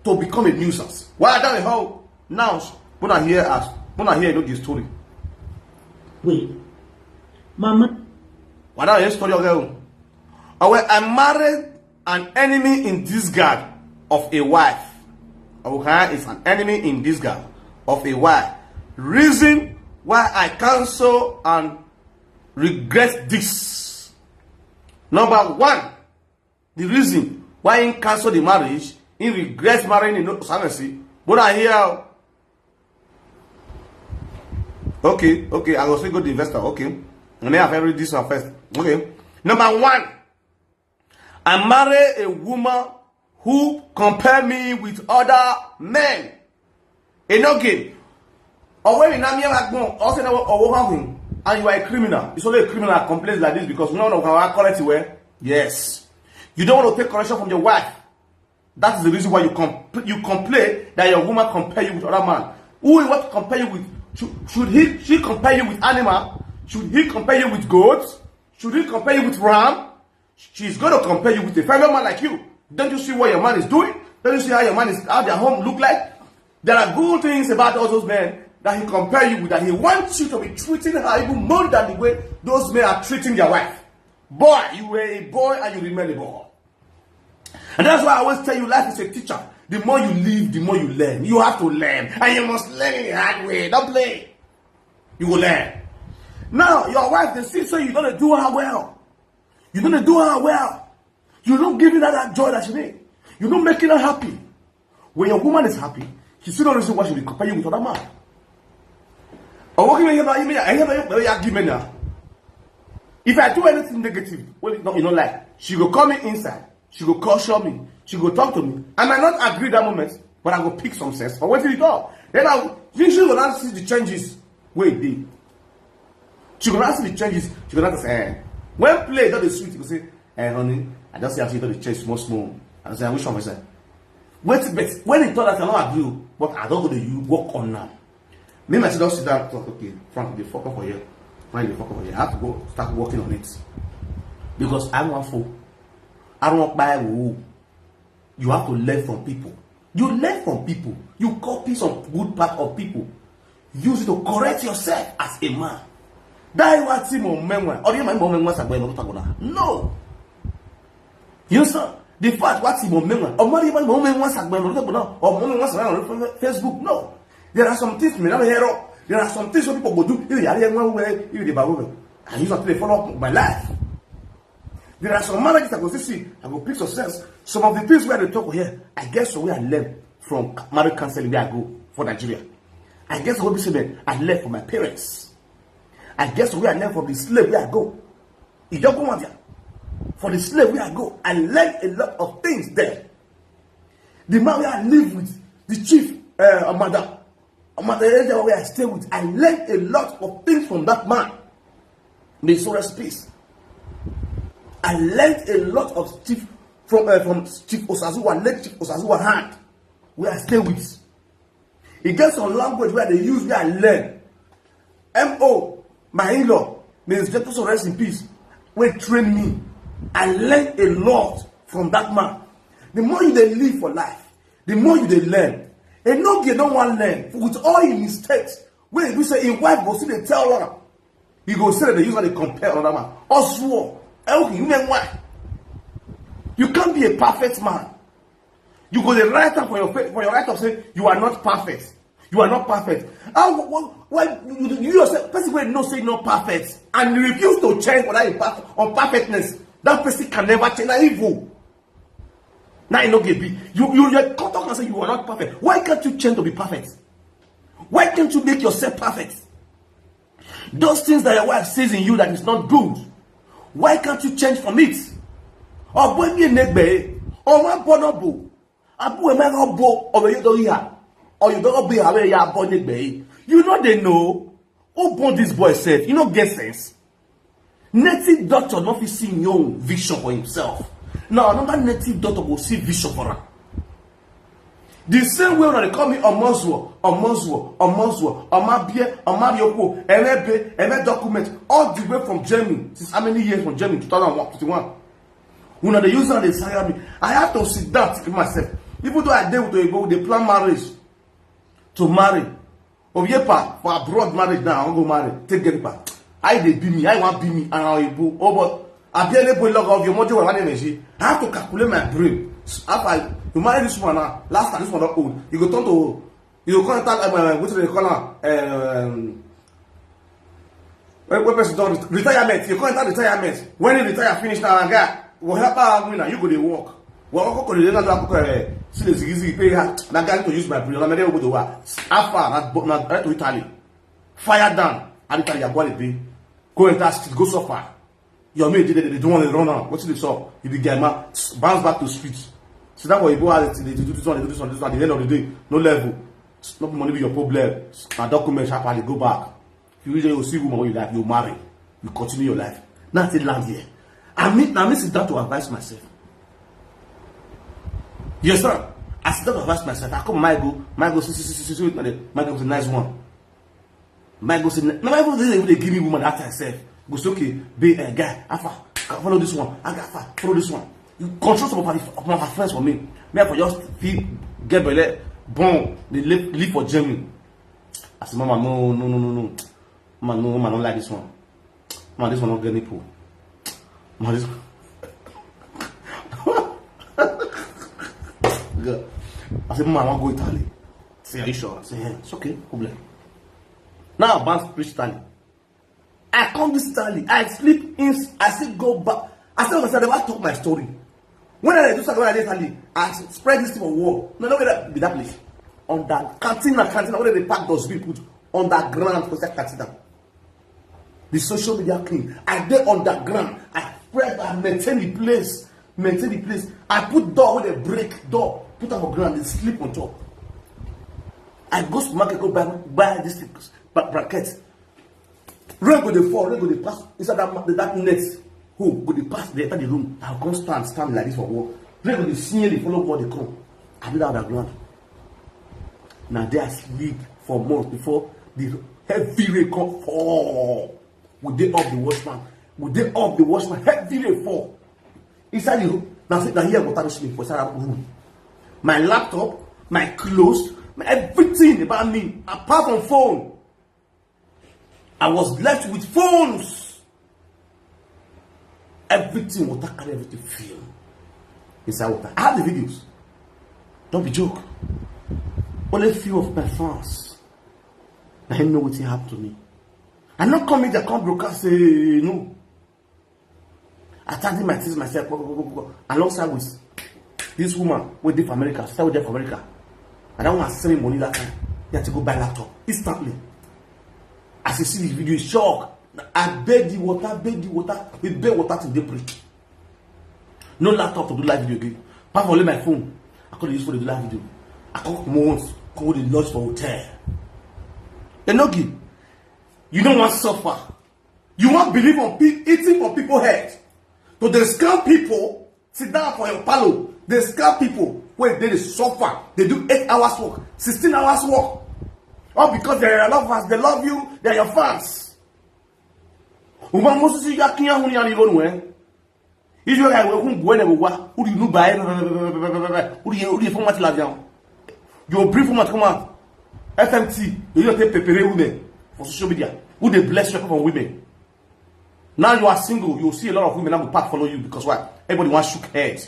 to become a nuisance. Why that how now? When I hear us, when I hear the story. Wait, Mama. Why that hear story, okay? Oh, well, I married an enemy in disguise of a wife. Oha is an enemy in disguise of a wife. Reason why I cancel and regret this. Number one, the reason why he cancel the marriage, he regrets marrying in Osawa. But I hear, okay, okay, I will still go to the investor. Okay, and then I have read this one first. Okay, number one, I marry a woman who compare me with other men. Enogie. Or when in Amia Agbon, also now or him, and you are a criminal. It's only a criminal that complains like this because we don't know how I call it where. Yes. You don't want to take correction from your wife. That is the reason why you comp- you complain that your woman compare you with other man. Who he want to compare you with? Should, should he she compare you with animal? Should he compare you with goats? Should he compare you with ram? She's going to compare you with a fellow man like you. Don't you see what your man is doing? Don't you see how your man is how their home look like? There are good things about all those men that he compare you with, that he wants you to be treating her even more than the way those men are treating their wife. Boy, you were a boy and you remain a boy. And that's why I always tell you life is a teacher. The more you live, the more you learn. You have to learn. And you must learn in the hard way. Don't play. You will learn. Now, your wife, they see so you don't do her well. You don't do her well. You don't give her that joy that she need. You don't make her happy. When your woman is happy, she see no reason why she will compare you with other man. Or what give me, give me, give me, give me now. If I do anything negative, well, no, you know, like she go call me inside, she go call show me, she go talk to me. I might not agree that moment, but I go pick some sense for what you talk. Then I, you should go and see the changes. Wait, be. She go ask me the changes. She go ask, eh. When play, that is sweet. You go say, eh, honey, I just see how you the change small, small. I say, I wish I was there. Wait, but when he told us, I don't agree, but I don't go to you work on now. Me myself don sit down talk, okay, Frank, dey fuck up for here. Frank, dey fuck up for here. I have to go start working on it because I want for I don't buy woo. You have to learn from people. You learn from people. You copy some good part of people. Use it to correct yourself as a man. That is what Timo Menwa. Or you might Menwa Sagwe. No. You saw the fact what Timo Menwa. Or Mari Menwa Sagwe. Or Menwa Sagwe. Facebook. No. There are some things me never hear. There are some things some people go do. You are one way. You the Bible. I use it to follow up my life. There are some marriages I go see, I go pick success. Some of the things where they talk here, I guess so where I learn from marriage counseling where I go for Nigeria. I guess what be say I learn from my parents. I guess where I learn from the slave where I go. You don't go on there. For the slave where I go, I learn a lot of things there. The man where I live with, the chief, uh, Amada, Amada area where I stay with, I learned a lot of things from that man. May his soul rest in peace. I learned a lot of Chief from uh, from Chief Osazuwa, late Chief Osazuwa hand, where I stay with. E get some language where they use where I learn. M O, my in-law, may his gentle soul rest in peace, will train me. I learned a lot from that man. The more you dey live for life, the more you dey learn. Enogie don wan learn with all his mistakes. Wey e be say him wife go still dey tell am, he go say that they use am dey compare another man. Oswald, Elkin, you mean why? You can't be a perfect man. You go dey write am for your fa- for your write up say you are not perfect. You are not perfect. How wh- wh- why you, you you yourself, person wey know say you not perfect and you refuse to change for that imperf- unperfectness, that person can never change. Na evil. Now you no get be you you you come talk and say you are not perfect. Why can't you change to be perfect? Why can't you make yourself perfect? Those things that your wife sees in you that is not good, why can't you change from it? Ọgbọ mi enegbe, ọmọ abọ na bo, abu eme ọbọ ọbẹ yóò dọrí ha, ọyọ dọrọ bí ha wẹ ya abọ enegbe. You know they know who born this boy sef. You no get sense. Native doctor no fit see him own vision for himself. Now another native doctor go see vision for am. The same way when they call me Omozuo, Omozuo, Omozuo, Omabie, Omabiokwo, Emebe, Eme document, all the way from Germany, since how many years from Germany, two thousand one, twenty-one. When they use that, they sire me. I have to sit down, think myself. Even though I deal with the they plan marriage, to marry, Oviepa for abroad marriage now, I wan go marry. Take get pa. I dey be me, I wan be me, and I go. Oh, but I be a boy log of your mother, I have to calculate my brain. After you marry this one now, last time this one not old. You go turn to, you go contact uh, what do they call her? Um, when, when person don ret- retirement, you come enter retirement. When you retire finish now, guy, what happen? When you go dey work? Well, okay, okay, okay, okay, see the ziggy ziggy pay her. That guy need to use my brain. I'm ready to go to work. How far? Not, not right to Italy. Fire down. And Italy, I'm going to be. Go and ask, go so far. Your mate did they don't want to run out. What's the song? You be guy man, bounce back to street. So that way you go out, they do this one, they do this one, this one. At the end of the day, no level. No money be your problem. My documents happily go back. If you really see woman you like, you marry, you continue your life. Nothing land here. I mean, I mean, sit down to advise myself. Yes, sir. I sit down to advise myself. I come, my go, my go, see, see, see, see, see, my go, say nice one. My go say, no, my go say, they give me woman that time self. Go say, okay, be a guy, Alpha, follow this one. I got Alpha, follow this one. You control some of my, of my friends for me. Me for just feel get belle, born, they live, live for Germany. I say, mama, no, no, no, no, no. Mama, no, mama, don't like this one. Mama, this one not get nipple. Mama, this one. Girl. I say, mama, I want go Italy. Say, are you sure? I say, yeah, it's okay, no problem. Now I bounce reach Italy. I come this Italy. I sleep in. I still go back. I still understand. They want talk my story. When I do something, when I dey Italy, I spread this thing for wall. No, no, where that be that place. On that canteen, na canteen, where they pack those people put on that ground for that canteen. The social media clean. I dey underground. I spread and maintain the place. Maintain the place. I put door with a break door. Put am for ground. They sleep on top. I go supermarket go buy buy this thing, ba- bracket. Rain go dey fall. Rain go dey pass inside that ma- that net. Who go dey pass dey enter the room? I go come stand stand like this for wall. Rain go dey see dey follow wall dey come. I do that underground. Na there I sleep for months before the heavy rain come fall. We dey off the watchman. We dey off the watchman. Heavy rain fall. Inside the room, na so na here water reach me for inside that room. My laptop, my clothes, my everything about me, apart from phone. I was left with phones. Everything water carry everything feel inside water. I have the videos. Don't be joke. Only few of my fans. Na him know wetin happen to me. I no come media come broadcast say no. I started my things myself go, go, go, go, go, alongside with this woman wey dey for America, sister wey dey for America. I don wan send me money that time. Then to go buy laptop instantly. As you see the video, you shock. I beg the water, beg the water, we beg water till daybreak. No laptop to do live video again. Apart from only my phone, I couldn't use for the live video. I come comot once, come go dey lodge for hotel. Enogie, you no wan suffer. You wan believe on pe- eating for people head, to dey scam people, sit down for your palo, dey scam people wey dey dey suffer, dey do eight hours work, sixteen hours work, all because they are your lovers, they love you, they are your fans. Uma musu si ya kinya huni ani gonu eh. Israel we kun gwene wa uri nu ba eh. Uri uri format la dia. You bring format come out. F M T, you just take prepare women for social media. Who dey bless you from women. Now you are single, you see a lot of women now go pack follow you because why? Everybody wants shook head.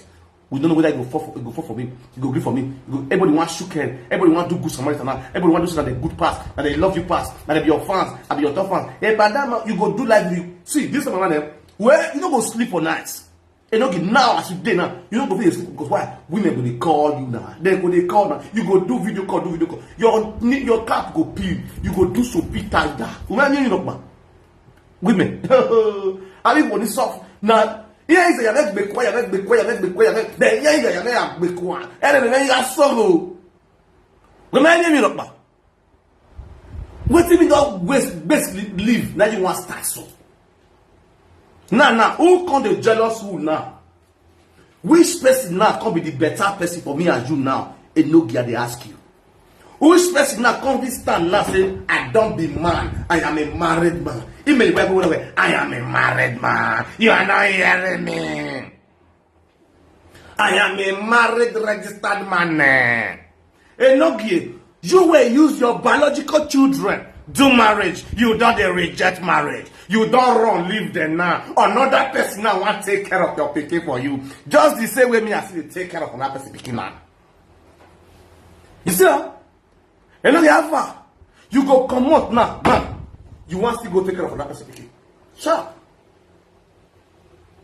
We don't know whether you go fall for, you go fall for me, you go gree for me. You go, everybody wants shook head. Everybody wants do good Samaritan now. Everybody wants do something that they good pass, that they love you pass, that they be your fans, that be your top fans. Hey, but that man, you go do life with you. See, this man, eh, well, you no go sleep for nights. You know, now as you dey now, you no go fit dey sleep because why? Women go dey call you now. They go dey call now. You go do video call, do video call. Your your cap go peel. You go do so big tiger. Women, you know, women. Abi money soft. Na here is your next big quiet, next big quiet, next big quiet. Then here is your next big quiet. And then you are sorrow. Women, you know, wetin we don waste basically leave na you wan start so. Now now, who come dey jealous who now? Which person now come be the better person for me and you now? Enogi, I dey ask you. Which person now come fit stand now say, "I don be man, I am a married man"? He may well well, "I am a married man." You are not hearing me. I am a married registered man. Eh. Enogie, you will use your biological children do marriage. You don't dey reject marriage. You don't run, leave them now. Another person now want take care of your pikin for you. Just the same way me I still dey take care of another person pikin now. You see, huh? Enogie, how far? You go comot now, man. You want still go take care of another person pikin. Sure.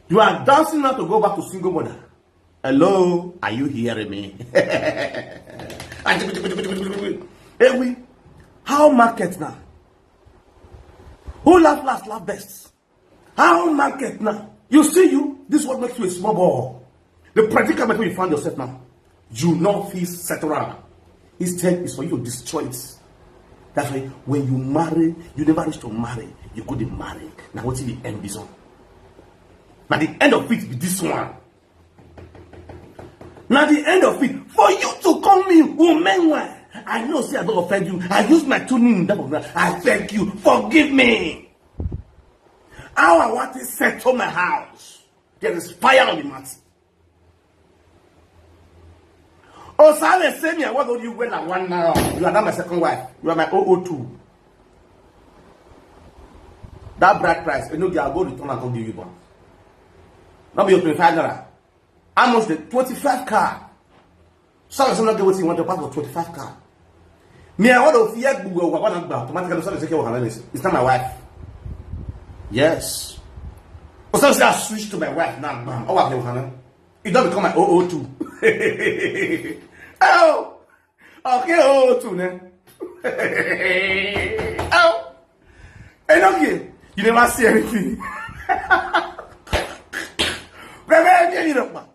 You are dancing now to go back to single mother. Hello, are you hearing me? Ewi, how market now? Who laugh last, laugh best? How market now? You see you, this one makes you a small ball. The predicament where you find yourself now, you no fit settle am. Instead, it's for you to destroy it. That's why when you marry, you never reach to marry, you go dey marry. Now what is the end result? Now the end of it be this one. Now the end of it, for you to call me woman, I know say I don't offend you. I use my two name in that of that. I beg you, forgive me. How I want to settle my house. There is fire on the mountain. Osale say me, I want you when I want now. You are not my second wife. You are my O O two. That bright price, you know, I go return and come give you back. Not be your twenty-five naira. How much the twenty-five car? So I not get what you want to pass for twenty-five car. Me, I want to fear Google, what I want to automatically say, "Okay, what can I listen?" It's not my wife. Yes. Osale say I switch to my wife now, bam. Oh, what can I? It don't become my O O two. Oh, okay, O O two, ne? Oh, Enogie, you never see anything. Baby, you know,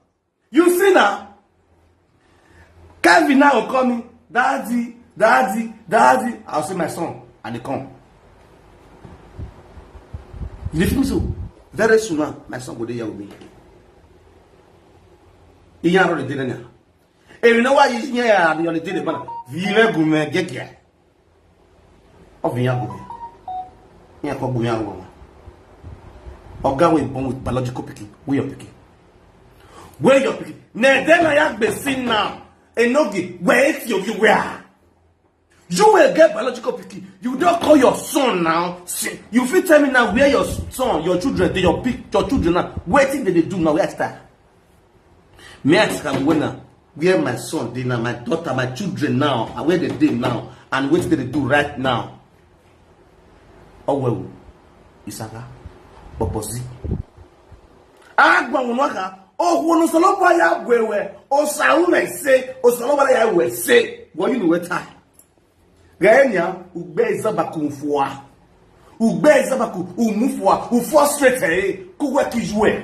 you see now, Kevin now call me, "Daddy, daddy, daddy." I'll say, "My son," and they come. You dey feel me so? Very soon now, my son go dey here with me. He yarn already dey there. If you know why you hear and you dey the man, vive gume gegia. Of the yago. Yeah, for gume yago. Oga we born with biological pikin. We your pikin. Where your pikin? Ne then I have been seen now. Enogie, where it's your you where? You will get biological pikin. You don't call your son now. See, you fit tell me now where your son, your children, they your big, your children now. Where thing they dey do now? Where start? Me ask am when now. Where my son dey now, my daughter, my children now, and where they dey now, and what they dey do right now? Oh well, Isaka, Bobozi. Agba wonwaka, oh, wono solobo ya gwewe, o saume se, o solobo ya we se, what you know what time? Ganya, ugbe izabaku mfua. Ugbe izabaku umufua, u frustrate, eh, kuwe kijue.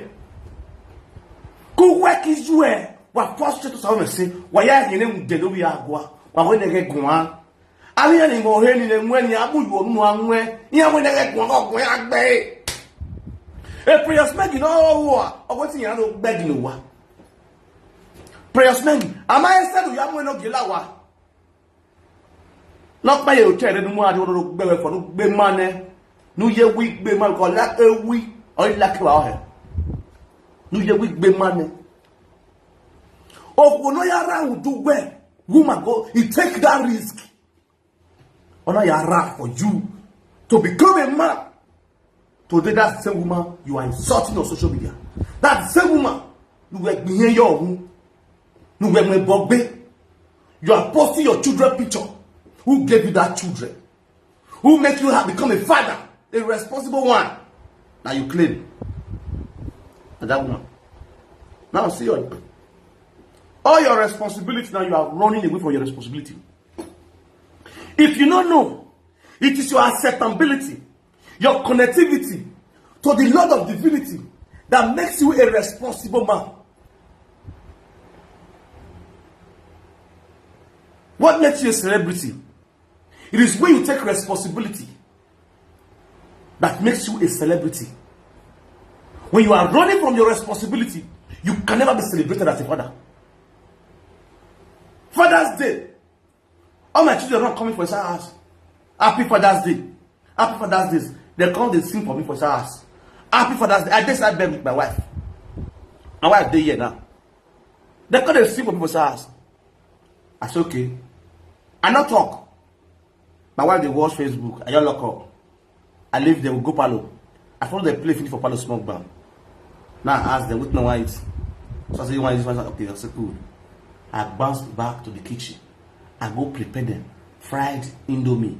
Kuwe kijue, wa frustrate o saume se, wa ya hine mdedo ya gwa, wa wene ge gwa. Ami ya ni mo he ni ne mwe ni abu yo nu anwe, ya wene ge gwa, gwa ya gbe. E Precious Megi no wa. Ogo ti yan no beg no wa. Precious Megi, ama ese do ya mo no gela wa. Not my hotel no mo adi wo gbe we for no gbe mane. No ye wi gbe man ko la e wi. O la ke wa he. No ye wi gbe mane. Ogo no ya ra udu we. Woman go, he take that risk. Ona ya ra for you to become a man. Today, that same woman you are insulting on social media. That same woman, you were behind your home. You were my bogbe. You are posting your children picture. Who gave you that children? Who make you have become a father, a responsible one? Now you claim. And that woman. Now see your all your responsibility. Now you are running away from your responsibility. If you don't know, it is your acceptability, your connectivity to the Lord of divinity that makes you a responsible man. What makes you a celebrity? It is when you take responsibility that makes you a celebrity. When you are running from your responsibility, you can never be celebrated as a father. Father's Day. All my children run coming for his house. Happy Father's Day. Happy Father's Day. They come, they sing for me for his house. Happy Father's Day. I just had bed with my wife. My wife dey here now. They come, they sing for me for his house. I say, okay. I not talk. My wife dey watch Facebook. I just lock up. I leave them, go palo. I follow the play finish for palo smoke bam. Now I ask them, what no white? So I say, why is this one? Okay, I say, cool. I bounce back to the kitchen. I go prepare them fried indomie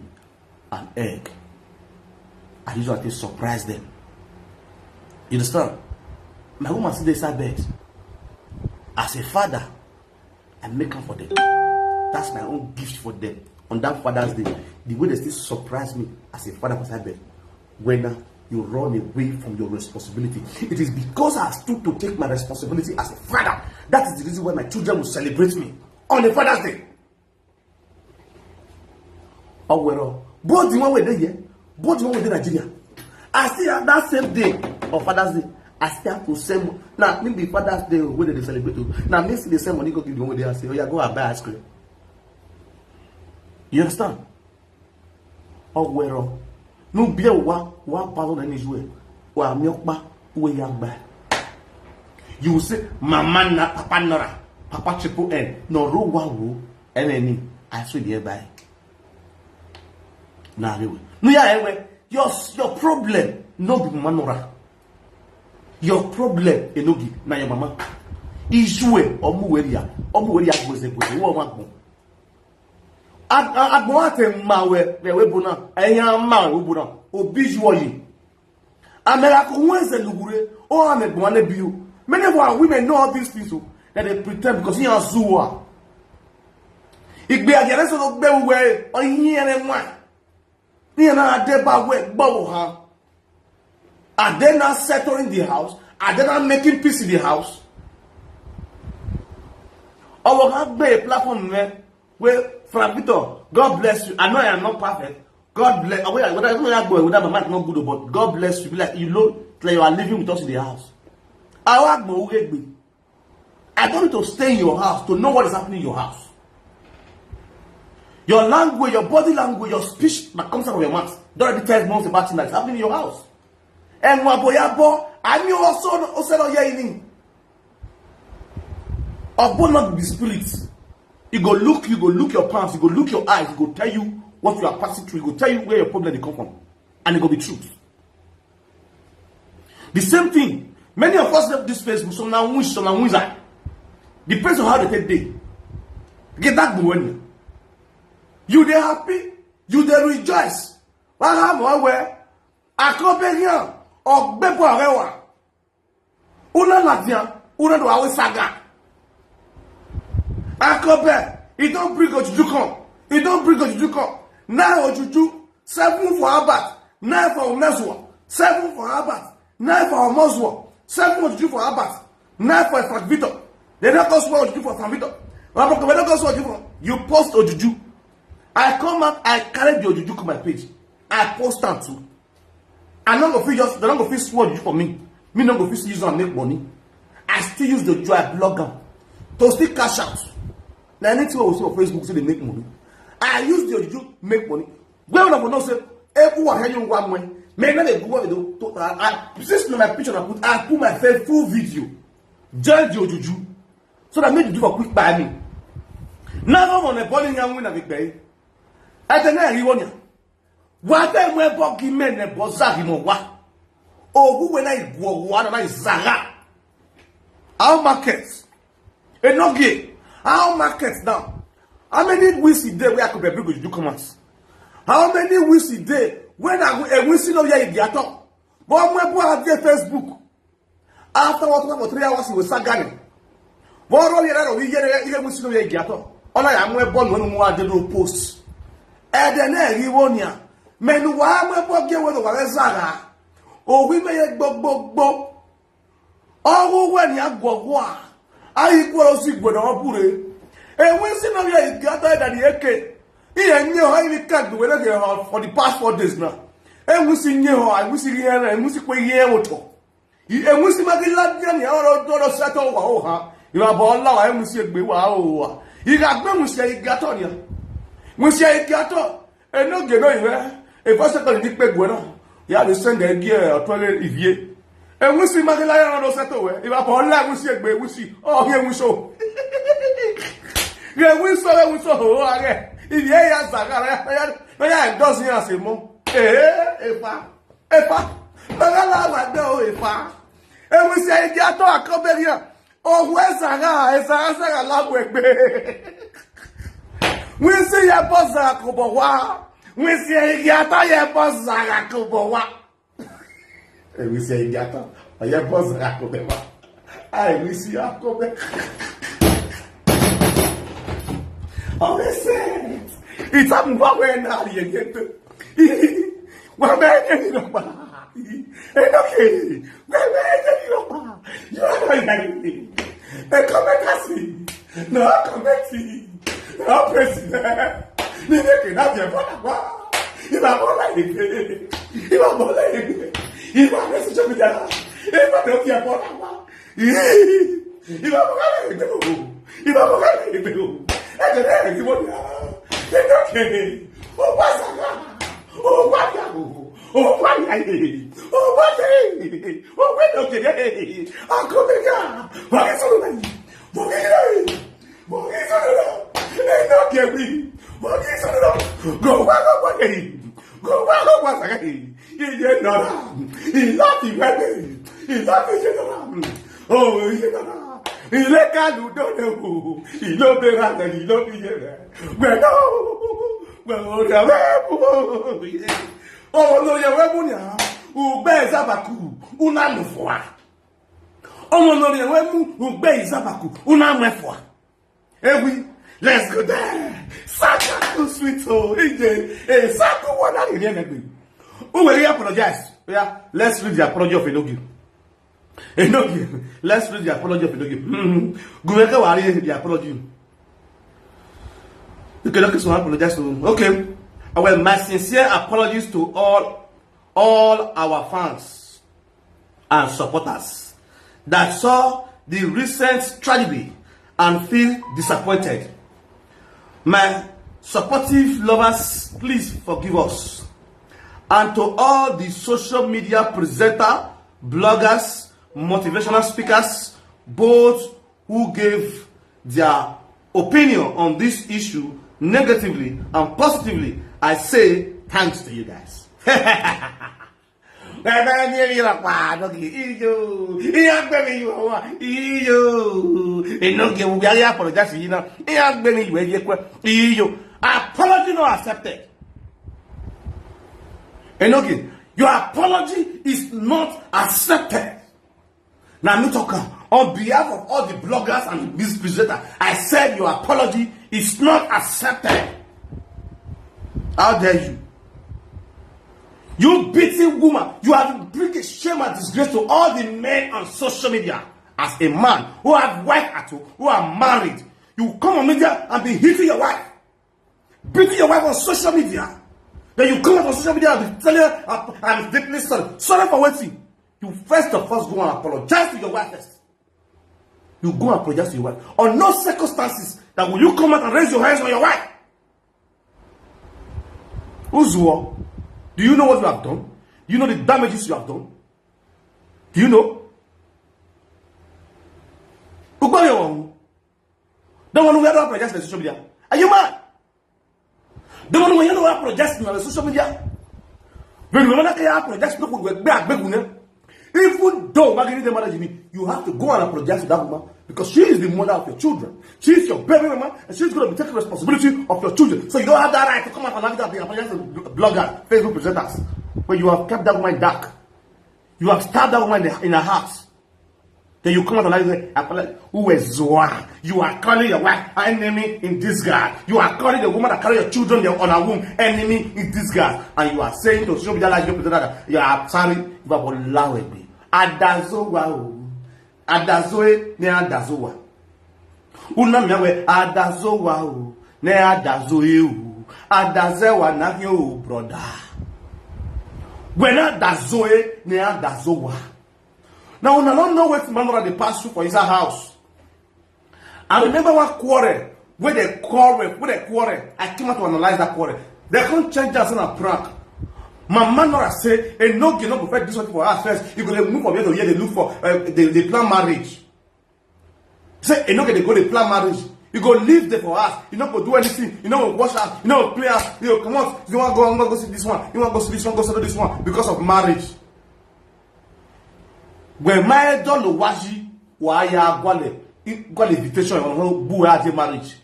and egg. I usually take surprise them. You understand? My woman sit there inside bed. As a father, I make am for them. That's my own gift for them on that Father's Day. The way they still surprise me as a father for that bed. When uh, you run away from your responsibility, it is because I stood to take my responsibility as a father. That is the reason why my children will celebrate me on the Father's Day. Oh well, both the one way there, both the one way there Nigeria. I still have that same day of Father's Day. I still have to send. Now maybe Father's Day wey dem dey celebrate o. Now me still dey send money go give the one wey dey house say, oh yeah, go and buy ice cream. You understand? Ogwero. No be wa wa balo na ni jue. Wa mi okpa we ya gba. You will say, mama na papa nora, papa triple N. No ro wa wo. Enemy. I swear there by. Na rewe. No ya ewe. Your your problem no be mama nora. Your problem enogi na your mama. Issue omu weria. Omu weria gweze gweze. Wo wa gbon. Agbon ate ma we we we bona. Eyan ma we bona. Obi ju oyi. Amera ko wenze lugure. O ame gbon ne biu. Many of our women know all these things. Oh. That they pretend because you are zuwa. Igbe agere so lo gbe we. Oyin ere nwa. Ni na ade ba we gbo ha. Are they not settling the house? Are they not making peace in the house? Our God be a platform where, where Frank Victor, God bless you. I know I am not perfect. God bless. I will, whether, whether, whether my mind not good, but God bless you. Be like you know, like you are living with us in the house. Our God will be. I don't need to stay in your house to know what is happening in your house. Your language, your body language, your speech that comes out of your mouth don't already tell us about things that is happening in your house. And waboyabo, I mean also also no yeah in. Obo not be spirit. You go look, you go look your pants, you go look your eyes, you go tell you what you are passing through, you go tell you where your problem they come from, and it go be truth. The same thing. Many of us left this Facebook, some now wish, some now wish. The person how they take day. Get that going. You they happy, you they rejoice. What happened? What where? Akoberian or Bebo Arewa. Una Ladian, una do our saga. Akobe, he don't bring Ojuju come. He don't bring Ojuju come. Now Ojuju, seven for Albert, nine for Omezua, seven for Albert, nine for Omezua, seven Ojuju for Albert, nine for Frank Victor. They don't go swear Ojuju for Frank Victor. Raboko, they don't go swear Ojuju for. You post Ojuju. I come out, I carry the Ojuju on my page. I post am too. I no go fit just, they no go fit swear Ojuju for me. Me no go fit use am make money. I still use the joy blog am to still cash out. Na anything wey we see for Facebook say dey make money. I use the ojuju make money. Wey una go know say everyone hear you one way. Me no dey go with the to I since na my picture I put I put my faithful video. Join the ojuju so that make the do for quick buy me. Now I'm on a bowling and win a big bay. I tell you, you want you. Wate mwe bo gi mene bo zagi mo wa. Ogu wena igwo wa na izaga. How markets? Enoge. How markets now? How many weeks a day we are could be bring you come out? How many weeks a day when I a week no ya idiato? But mwe bo have Facebook. After what for three hours he was sagani. Boro yere no yere ile musi no ye giato. Ona ya mwe bo no mu ade no post. Ede na ri wonia. Menu wa mwe bo ge wo no wa zaga. O wi me ye gbogbogbo. Owo we ni agwogwa. Ayi kworo si gbodo opure. E wi si no ye giato ede ni eke. Iye nye ho ibi kagbe we no ge ho for the past four days now. E wi si nye ho, I wi si ye, e wi si kwe ye oto. Enwisi magi ladia ni oro doro seto wa oha. Iwa bo la wa enwisi egbe wa oha. Iga gbe enwisi igato ni. Enwisi igato. Eno ge no iwe. E fa se ko ni pe gwe no. Ya le send e gi e otwele ivie. Enwisi magi la ya oro seto we. Iwa bo la enwisi egbe enwisi. Oh, ye enwisi o. Ye enwisi o, enwisi o ho age. Ivie ya zagara ya. Ya ya dozen ya se mo. Eh, e fa. Efa, bagala wa de o efa. E wi se igi ato akoberia. O we zaga, e zaga zaga la we gbe. Wi si ye bo zaga ko bo wa. Wi si igi ato ye bo zaga ko bo wa. E wi si igi ato ye bo zaga ko be wa. Ai wi si akobe. O we se. Ita mwa we na ye gete. Wabɛyɛ ni nɔkpa. Enoke. Wabɛyɛ ni nɔkpa. Yɔrɔ yɛ ni. Ekɔmɛ kasi. Na kɔmɛti. Na pɛsi. Ni ne ke na bia bɔ na wa. Iba bɔ la yɛ. Iba bɔ la yɛ. Iba ne si jɔ mi da. Iba ne bia bɔ na wa. Iba bɔ la yɛ. Iba bɔ la yɛ. Iba bɔ la yɛ. Enoke. O wa zaga. O wa ya. O wa ya. O wa ya. O wa ya. Enoke. Akoberia. Wa ke solo na. Mo ke ya. Mo ke solo na. Enoke wi. Mo ke solo na. Go wa go wa ke. Go wa go wa zaga. Iye nara. Ilati bebe. Ilati iye nara. Oh, iye nara. Ile kalu dode o. Ilo bera na ilo iye re. Gbẹ̀dọ̀. Gbẹ̀dọ̀ rẹ̀ wẹ́ mú. Ọmọ lórí ẹ̀wẹ́ mú ni à. Ugbe zabaku. Una mú fún wa. Ọmọ lórí ẹ̀wẹ́ mú. Ugbe zabaku. Una mú fún wa. Ewi, let's go there. Saka too sweet o. Ije. Eh, Saka one na the name. Who will you apologize? Yeah, let's read the apology of Enogi. Enogi. Let's read the apology of Enogi. Hmm. Gumeke wari the apology. Okay, okay, so I apologize to him. Okay. Well, my sincere apologies to all all our fans and supporters that saw the recent tragedy and feel disappointed. My supportive lovers, please forgive us. And to all the social media presenter, bloggers, motivational speakers, both who gave their opinion on this issue negatively and positively, I say thanks to you guys. Bẹ́ẹ̀ ni èmi rà pa àdọ́gì iyo ìyá gbẹ̀mí yìí wà iyo ìnàgẹ̀ wò bí ayé apologize yìí náà ìyá gbẹ̀mí yìí wẹ̀ yẹ pẹ́ iyo apology not accepted. Enoki, your apology is not accepted. Now me talk am on behalf of all the bloggers and the news presenters. I said your apology is not accepted. How dare you? You beating woman, you have bring a shame and disgrace to all the men on social media. As a man who have wife at home, who are married, you come on media and be hitting your wife, beating your wife on social media. Then you come out on social media and be telling her, "I'm, I'm deeply sorry." Sorry for wetin? You first of all go and apologize to your wife first. You go and apologize to your wife. On no circumstances that will you come out and raise your hands on your wife. Uzuo, do you know what you have done? Do you know the damages you have done? Do you know? Ugbayo, the one who had to apologize on social media. Are you mad? The one who had to apologize on social media. When you want to apologize, look, we're back, back, even though Maggie didn't manage me, you have to go and apologize to that woman because she is the mother of your children. She is your baby mama, and she's going to be taking responsibility of your children. So you don't have that right to come out and have that thing apologize to bloggers, Facebook presenters. But you have kept that woman dark. You have stabbed that woman in the- in her heart. Then you come out and like, say, "Apologize." Who is Zua? You are calling your wife enemy in disguise. You are calling the woman that carry your children there on her womb enemy in disguise. And you are saying to social media like your presenter that you are sorry, you are allowing me. Adazowa o. Adazoe ne adazowa. Una mi awe adazowa o. Ne adazoe o. Adazewa na yo, brother. When adazoe ne adazowa. Now, una don't know what Manora dey pass through for inside house. I remember one quarrel where they quarrel, where they quarrel. I came out to analyze that quarrel. They can't change us in a prank. My man Nora say, "A no, you no go fit this one for us first. You go dey move from here to here, they look for, uh, they, they plan marriage." Say, "A no, they go, they plan marriage. You go live there for us. You no go do anything. You no go wash us. You no go play us. You come out. You want go, go see this one. You want go see this one, go see this one because of marriage." When my don lo waji, wa ya gwale, gwale invitation on bu aje marriage.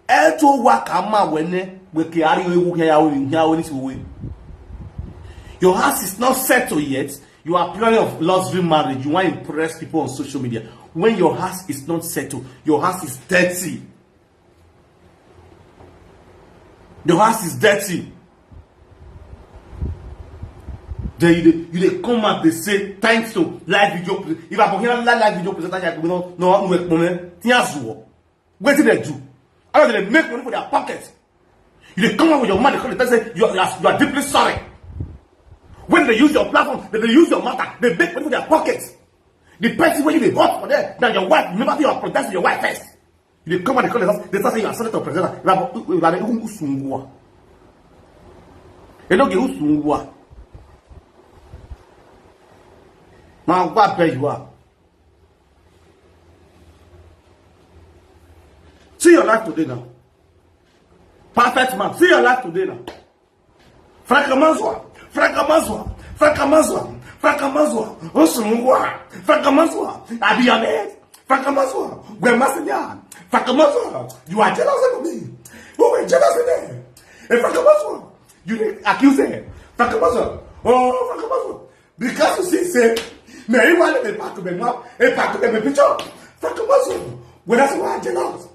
Eto wa kama wene, we ke ari ewu ya, ya, ya, ya, ya. Your house is not settled yet. You are planning of luxury marriage. You want to impress people on social media. When your house is not settled, your house is dirty. Your house is dirty. Then you dey, you dey come out, they say, "Thanks to live video pre-," if I go hear live, live video presenter, I go, "No, no, no, no, no." Wetin they do? How do they make money for their pocket? You dey come out with your mouth, they come and say you are, you are deeply sorry. When they use your platform, they, they use your matter, they make money for their pocket. The person when you dey vote for them, now your wife, remember you are protecting your wife first. You dey come and they call the house, they start saying you are sorry to presenter. You are, you are, you are, you don't get usungwa. Now, what bad you are? See your life today now. Perfect man, see your life today now. Frakamazwa, frakamazwa, frakamazwa, frakamazwa, osungwa, frakamazwa, abiyamed, frakamazwa, gwemasenya, frakamazwa, you are jealous of me. Who were jealous of me? Eh, frakamazwa, you dey accuse her. Frakamazwa, oh, frakamazwa. Because you see, say, me, you want to pack me, ma, eh, pack me, me picture. Frakamazwa, when that's why I jealous.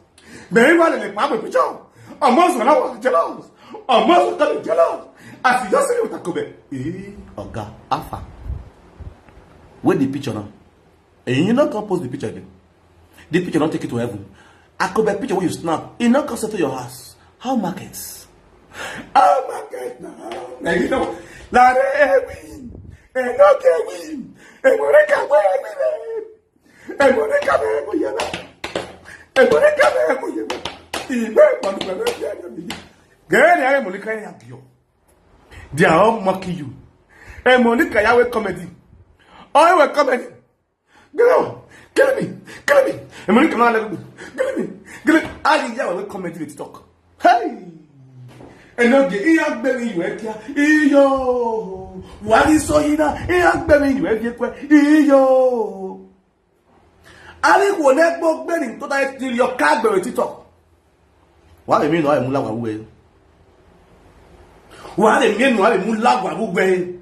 Me, you want to pack me picture. Almost when I was jealous. Almost got jealous. As you just say, you talk about, eh, Oga, Alpha. Where the picture now? And you not gonna post the picture again. The picture not take it to heaven. I could be picture when you snap. You not come settle your house. How markets? How market now? Now you know. Lare win. And not get win. And when I come where I win. And when I come where I win. And when I come where I win. Ibe manu manu ya ya mi. Gere ya mo ni kan ya bio. They are all mocking you. And Monica Yahweh comedy. Oh, you were comedy. Go, kill me, kill me. And Monica, no, let me, kill me, kill me. I didn't hear what comedy they talk. Hey, and okay, he had baby you were here. Iyo, what is so you know? He had baby you were here. Iyo, Ali will not go bending to that till your car go with it up. Why me no I mula wa we? Why the men why mula wa we?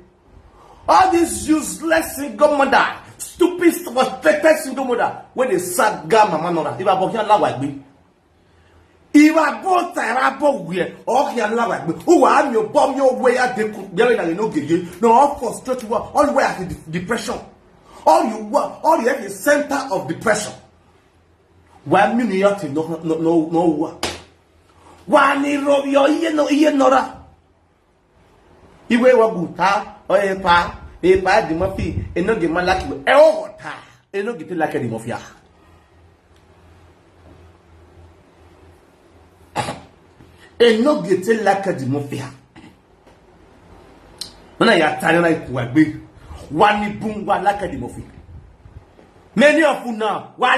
All this useless single mother, stupid, frustrated single mother, when they saga mama nora, if I book your lawa gbe. If I go tara bo we, or your lawa gbe. Who are you, bomb your way at the cook, yelling and you know, gay. No, all frustrated, all the way at the depression. All you want, all you have is center of depression. Wa mini yati no no no no wa. Wa ni robi o iye no iye nora. Iwe wa guta o e pa. Epa Eddie Murphy, eno ge ma laki we. E o ta. Eno ge te laki Eddie Murphy a. Eno ge te laki Eddie Murphy a. Mana ya tani na ikuwa gbe. Wa ni bun wa laki Eddie Murphy. Many of una wa